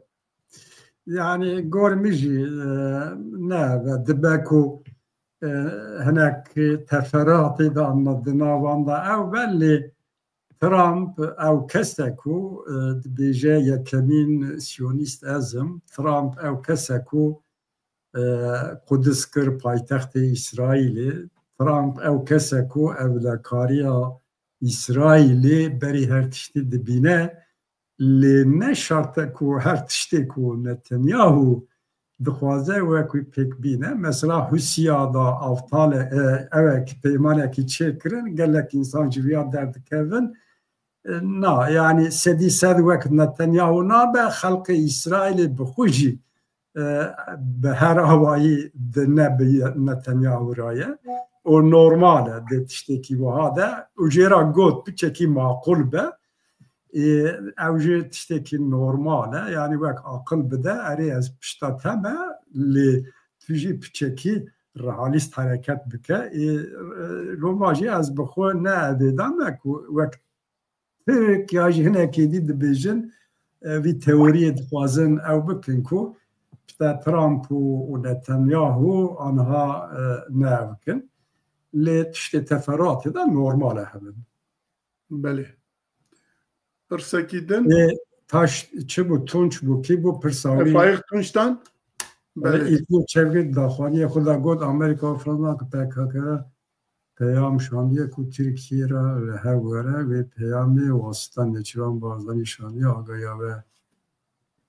Yani gor min jî, e, ne ve dibe ku, e, hinek teferatê de anna di navan de ew be, lê Trump ew kes e ku, e, dibêje yekemîn siyonîst ez im. Trump ew kes e ku, e, Qudis kir paytextê Îsraîlê. Trump ew kes e ku ewlekariya Îsraîlê berî her tiştî dibîne. Lê ne şart e ku her tiştê ku Netanyahu dixwaze wek wî pêk bîne. Mesela Hûsiya da avtale, e, ew e ki peymanekî çêkirin, gelek însan ji viya derdikevin. E, na, yani sedî sed wek Netanyahu nabe, xelkê Îsraîlê bi xwe jî, e, bi her awayî di ne bi Netanyahu re ye. O normal e, di tiştekî wiha de. Û jê re got, piçekî maqul be. Ê, ew jî tiştekî normal e. Yani wek aqil bide, erê ez pişta te me, lê tu jî piçekî realîst hereket bike. Ê, e, loma jî ez bi xwe ne evêda me ku wek Tirk ya jî hinekê dî dibêjin, e, vî teoriyê dixwazin ew bikin ku işte Trump û, û Netanyahu anha, e, ne ev bikin. Lê tiştê teferatê de normal e hebin. Belê. Pirsekî din. Ê, taş çi bû, Tunç bû, kî bû pirsa wî? Faîq Tunçtan. Belê. Îlk bû çevgê daxwaniye xwe da got, Amerîka û Fransa ki P K K re peyam şandiye ku Tirkiye re li hev were, vê peyamê wasita Nêçîrvan Barzanî şandiye, agahiya ve.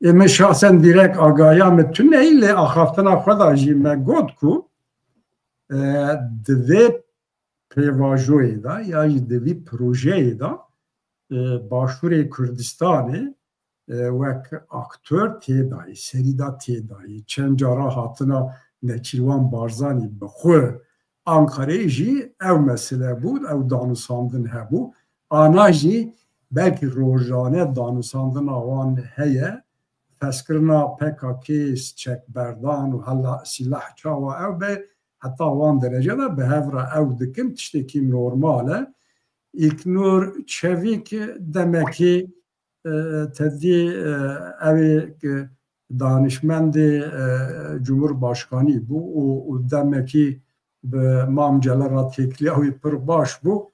Ê, min şahsen dîrek agahiya min tune ye, lê axaftina xwe da jî me got ku, e, di vê pêvajoyê de ya jî di vî projeyê de, e, Başûrê Kurdistanê, e, wek aktor tê dayê, serî de tê dayê. Çend cara hatina Neçîrvan Barzanî bi xwe Ankareyê jî ew mesele bû, ew danûsandin hebû. Ana jî belkî rojane danûsandina wan heye. Fezkirina P K K, çekberdan û hela sîlah çawa ew be, heta wan derece de bi hev re ew dikin, tiştekî normal e. Îlknur Çevîk demekî, e, tevdî, e, ew ê, e, danişmendê, e, Cumhurbaşkanî bû û, û demekî bi Mam Celal re têkiliya wî pir baş bû.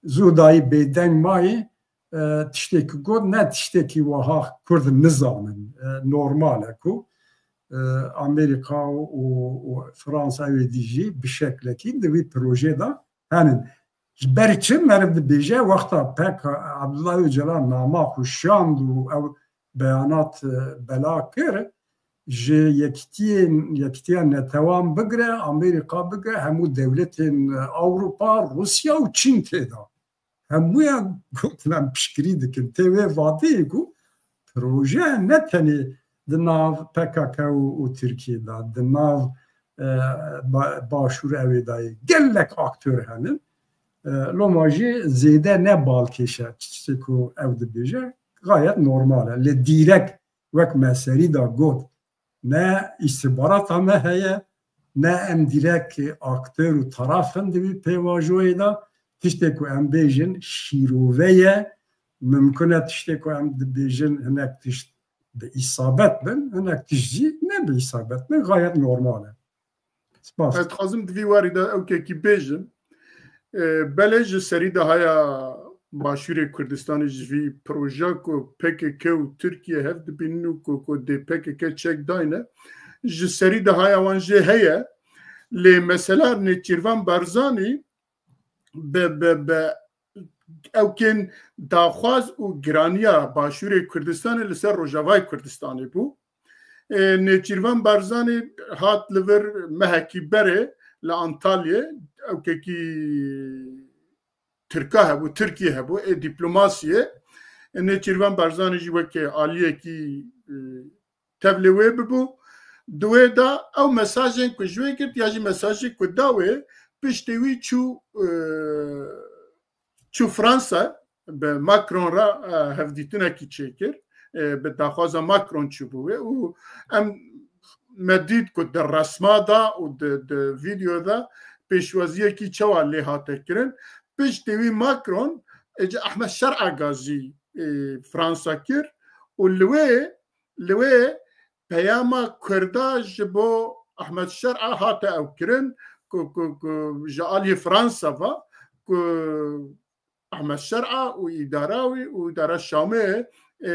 Zû dayî bêdeng mayî, e, tiştekî got, ne tiştekî wiha Kurd nizanin. E, normal e ku, e, Amerîka û, û, û Fransa wê dî jî bi şeklekî di vî projê de henin. Ji ber çi meriv dibêje, wexta P K K Abdullah Öcalan nama xwe şand û ew beyanat, e, bela kir, ji yekitiyên, yekitiya netewan bigire, Amerîka bigire, hemû dewletên, e, Ewropa, Rûsya û Çîn tê de. Hemûyan gotin em piştgirî dikin. Tê wê vadeyê ku proje ne tenê di nav P K K û, û Tirkiyê de, di nav, e, ba-, Başûr ewê de ye. Gelek aktor henin. E, loma jî zêde ne balkêş e, tiştê ku ew dibêje, gayet normal e. Lê dîrek wek me serî de got, ne îstîxbarata me heye, ne em dîrek aktor û taraf in di vî pêvajoyê de. Tiştê ku em bêjin şîrove ye, mimkun e tiştê ku em dibêjin hinek tişt bi îsabet bin, hinek tişt jî ne bi îsabet bin, gayet normal e. Spas. Ez dixwazim di vî warî de ewkekî bêjim. E, belê ji serî de haya Başûrê Kurdistanê ji vî proja ku P K K û Tirkiye hev dibînin û ku, ku dê P K K çek dayne, ji serî de haya wan jê heye. Lê mesela Nêçîrvan Barzanî bi, bi, bi ewkên daxwaz û giraniya Başûrê Kurdistanê li ser Rojavayê Kurdistanê bû. E, Nêçîrvan Barzanî hat li vir mehekî berê li Antalyê, ewkekî Tirka hebû, Tirkiyê hebû, ê dîplomasiyê. E, Nêçîrvan Barzanî jî weke aliyekî, e, tevlê wê bibû. Di wê de ew mesajên ku ji wê girt ya jî mesajê ku da wê, piştî wî çû, e, çû Fransa, bi Macron re, e, hevdîtinekî çêkir. E, bi daxwaza Macron çûbû wê û em, me dît ku di resma de û di, di vîdeo de pêşwaziyekî çawa lê hate kirin. Piştî wî Macron êca Ehmed Şer'a gazî, e, Fransa kir û li wê, li wê peyama Kurda ji bo Ehmed Şer'a hate ew kirin ku, ku, ku ji aliyê Fransa ve ku Ehmed Şer'a û îdara wî û îdara Şamê, e,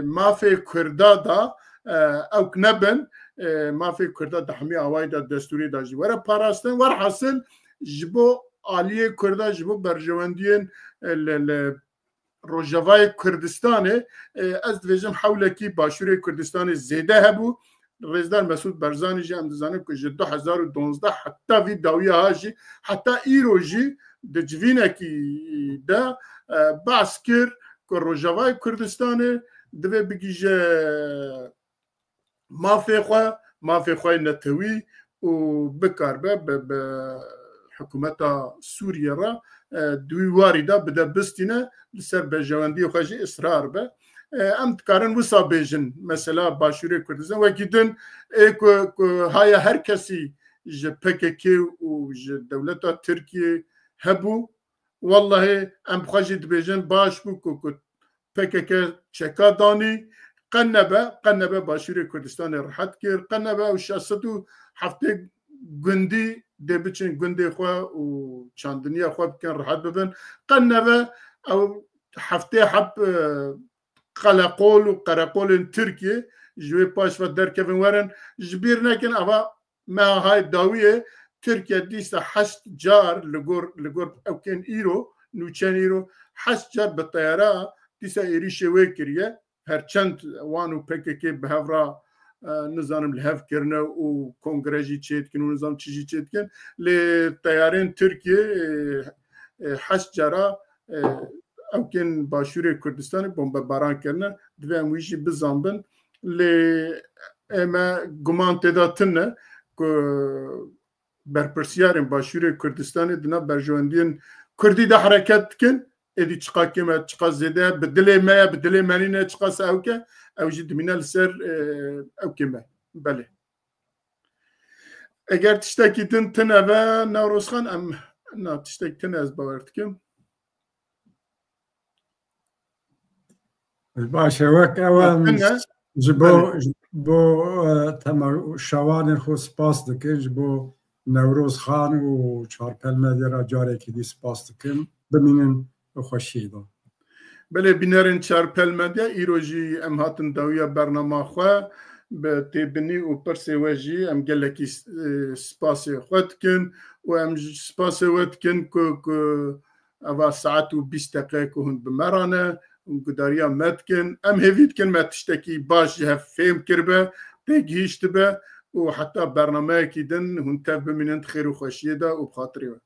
mafê Kurda da, e, ewk nebin, e, mafê Kurda di hemî awayî de destûrê da jî were parastin. Werhasil ji bo aliyê Kurda, ji bo berjewendiyên, e, li, li Rojavayê Kurdistanê, e, ez dibêjim hewlekî Başûrê Kurdistanê zêde hebû. Rêzdar Mesûd Barzanî jî em dizanin ku ji du hezar û duwazdeh heta vî dawiya ha jî, heta îro jî di civînekî de, e, behs kir ku Rojavayê Kurdistanê divê bigihîje mafê xwe, mafê xwe yê netewî û bikaribe bi, bi hikûmeta Sûriyê re, e, di wî warî de bide bistîne, li ser berjewendiyê xwe jî israr be. E, em dikarin wisa bêjin, mesela Başûrê Kurdistan, wekî din ê ku, ku haya her kesî ji P K K û ji dewleta Tirkiyê hebû, wellahê em bi xwe jî dibêjin baş bû ku, ku P K K çeka danî, qe nebe, qe nebe Başûrê Kurdistanê rihet kir, qe nebe ew şeş sed û heftê gundî dê biçin gundê xwe û çandiniya xwe bikin, rihet bibin. Qe nebe ew heftê heb, e, qeleqol û qereqolên Tirkiyê ji wê paş ve derkevin werin. Ji bîr nekin, eva meha hay dawiyê Tirkiye dîsa heşt car li gor, li gor ewkên îro, nûçeyên îro, heşt car bi teyara dîsa êrîşê wê kiriye. Her çend wan û P K K bi hev re, e, nizanim li hev kirine û kongre jî çêdikin û nizam çi jî çêdikin. Lê teyarên Tirkiyê, e, e, heşt cara, e, ewkên Başûrê Kurdistanê bombebaran kirine. Divê em wî jî bizanbin. Lê ê me guman tê de tune ku berpirsiyarên Başûrê Kurdistanê di nav berjewendiyên Kurdî de hereket dikin. Êdî çiqa kêm e, çiqa zêde ye, bi dilê me ye, bi dilê me nîne, çiqas ewk e, ew jî dimîne li ser, e, ewkê me. Belê. Eger tiştekî din tune ve, Newrozxan, em, na, tiştek tune ez bawer dikim. Baş e, wek ew em Tune. ji bo, Belê. ji bo, e, temaşevanên xwe spas dikin, ji bo Newroz Xan û Çarpel Medya re carekî dî spas dikim. Bimînin bi xweşiyê de. Belê, bînerên Çarpel Medya, îro jî em hatin dawiya bernama xwe. Bi têbinî û pirsê we jî em gelekî, e, spasê xwe dikin û em ji spasê we dikin ku, ku eva saet û bîst deqe ku hûn bi me re ne, hûn gudariya me dikin. Em hêvî dikin me tiştekî baş ji hev fêm kiribe, têgihîştibe û heta bernameyekî din hûn tev bimînin di xêr û xweşiyê de û bi xatirê we.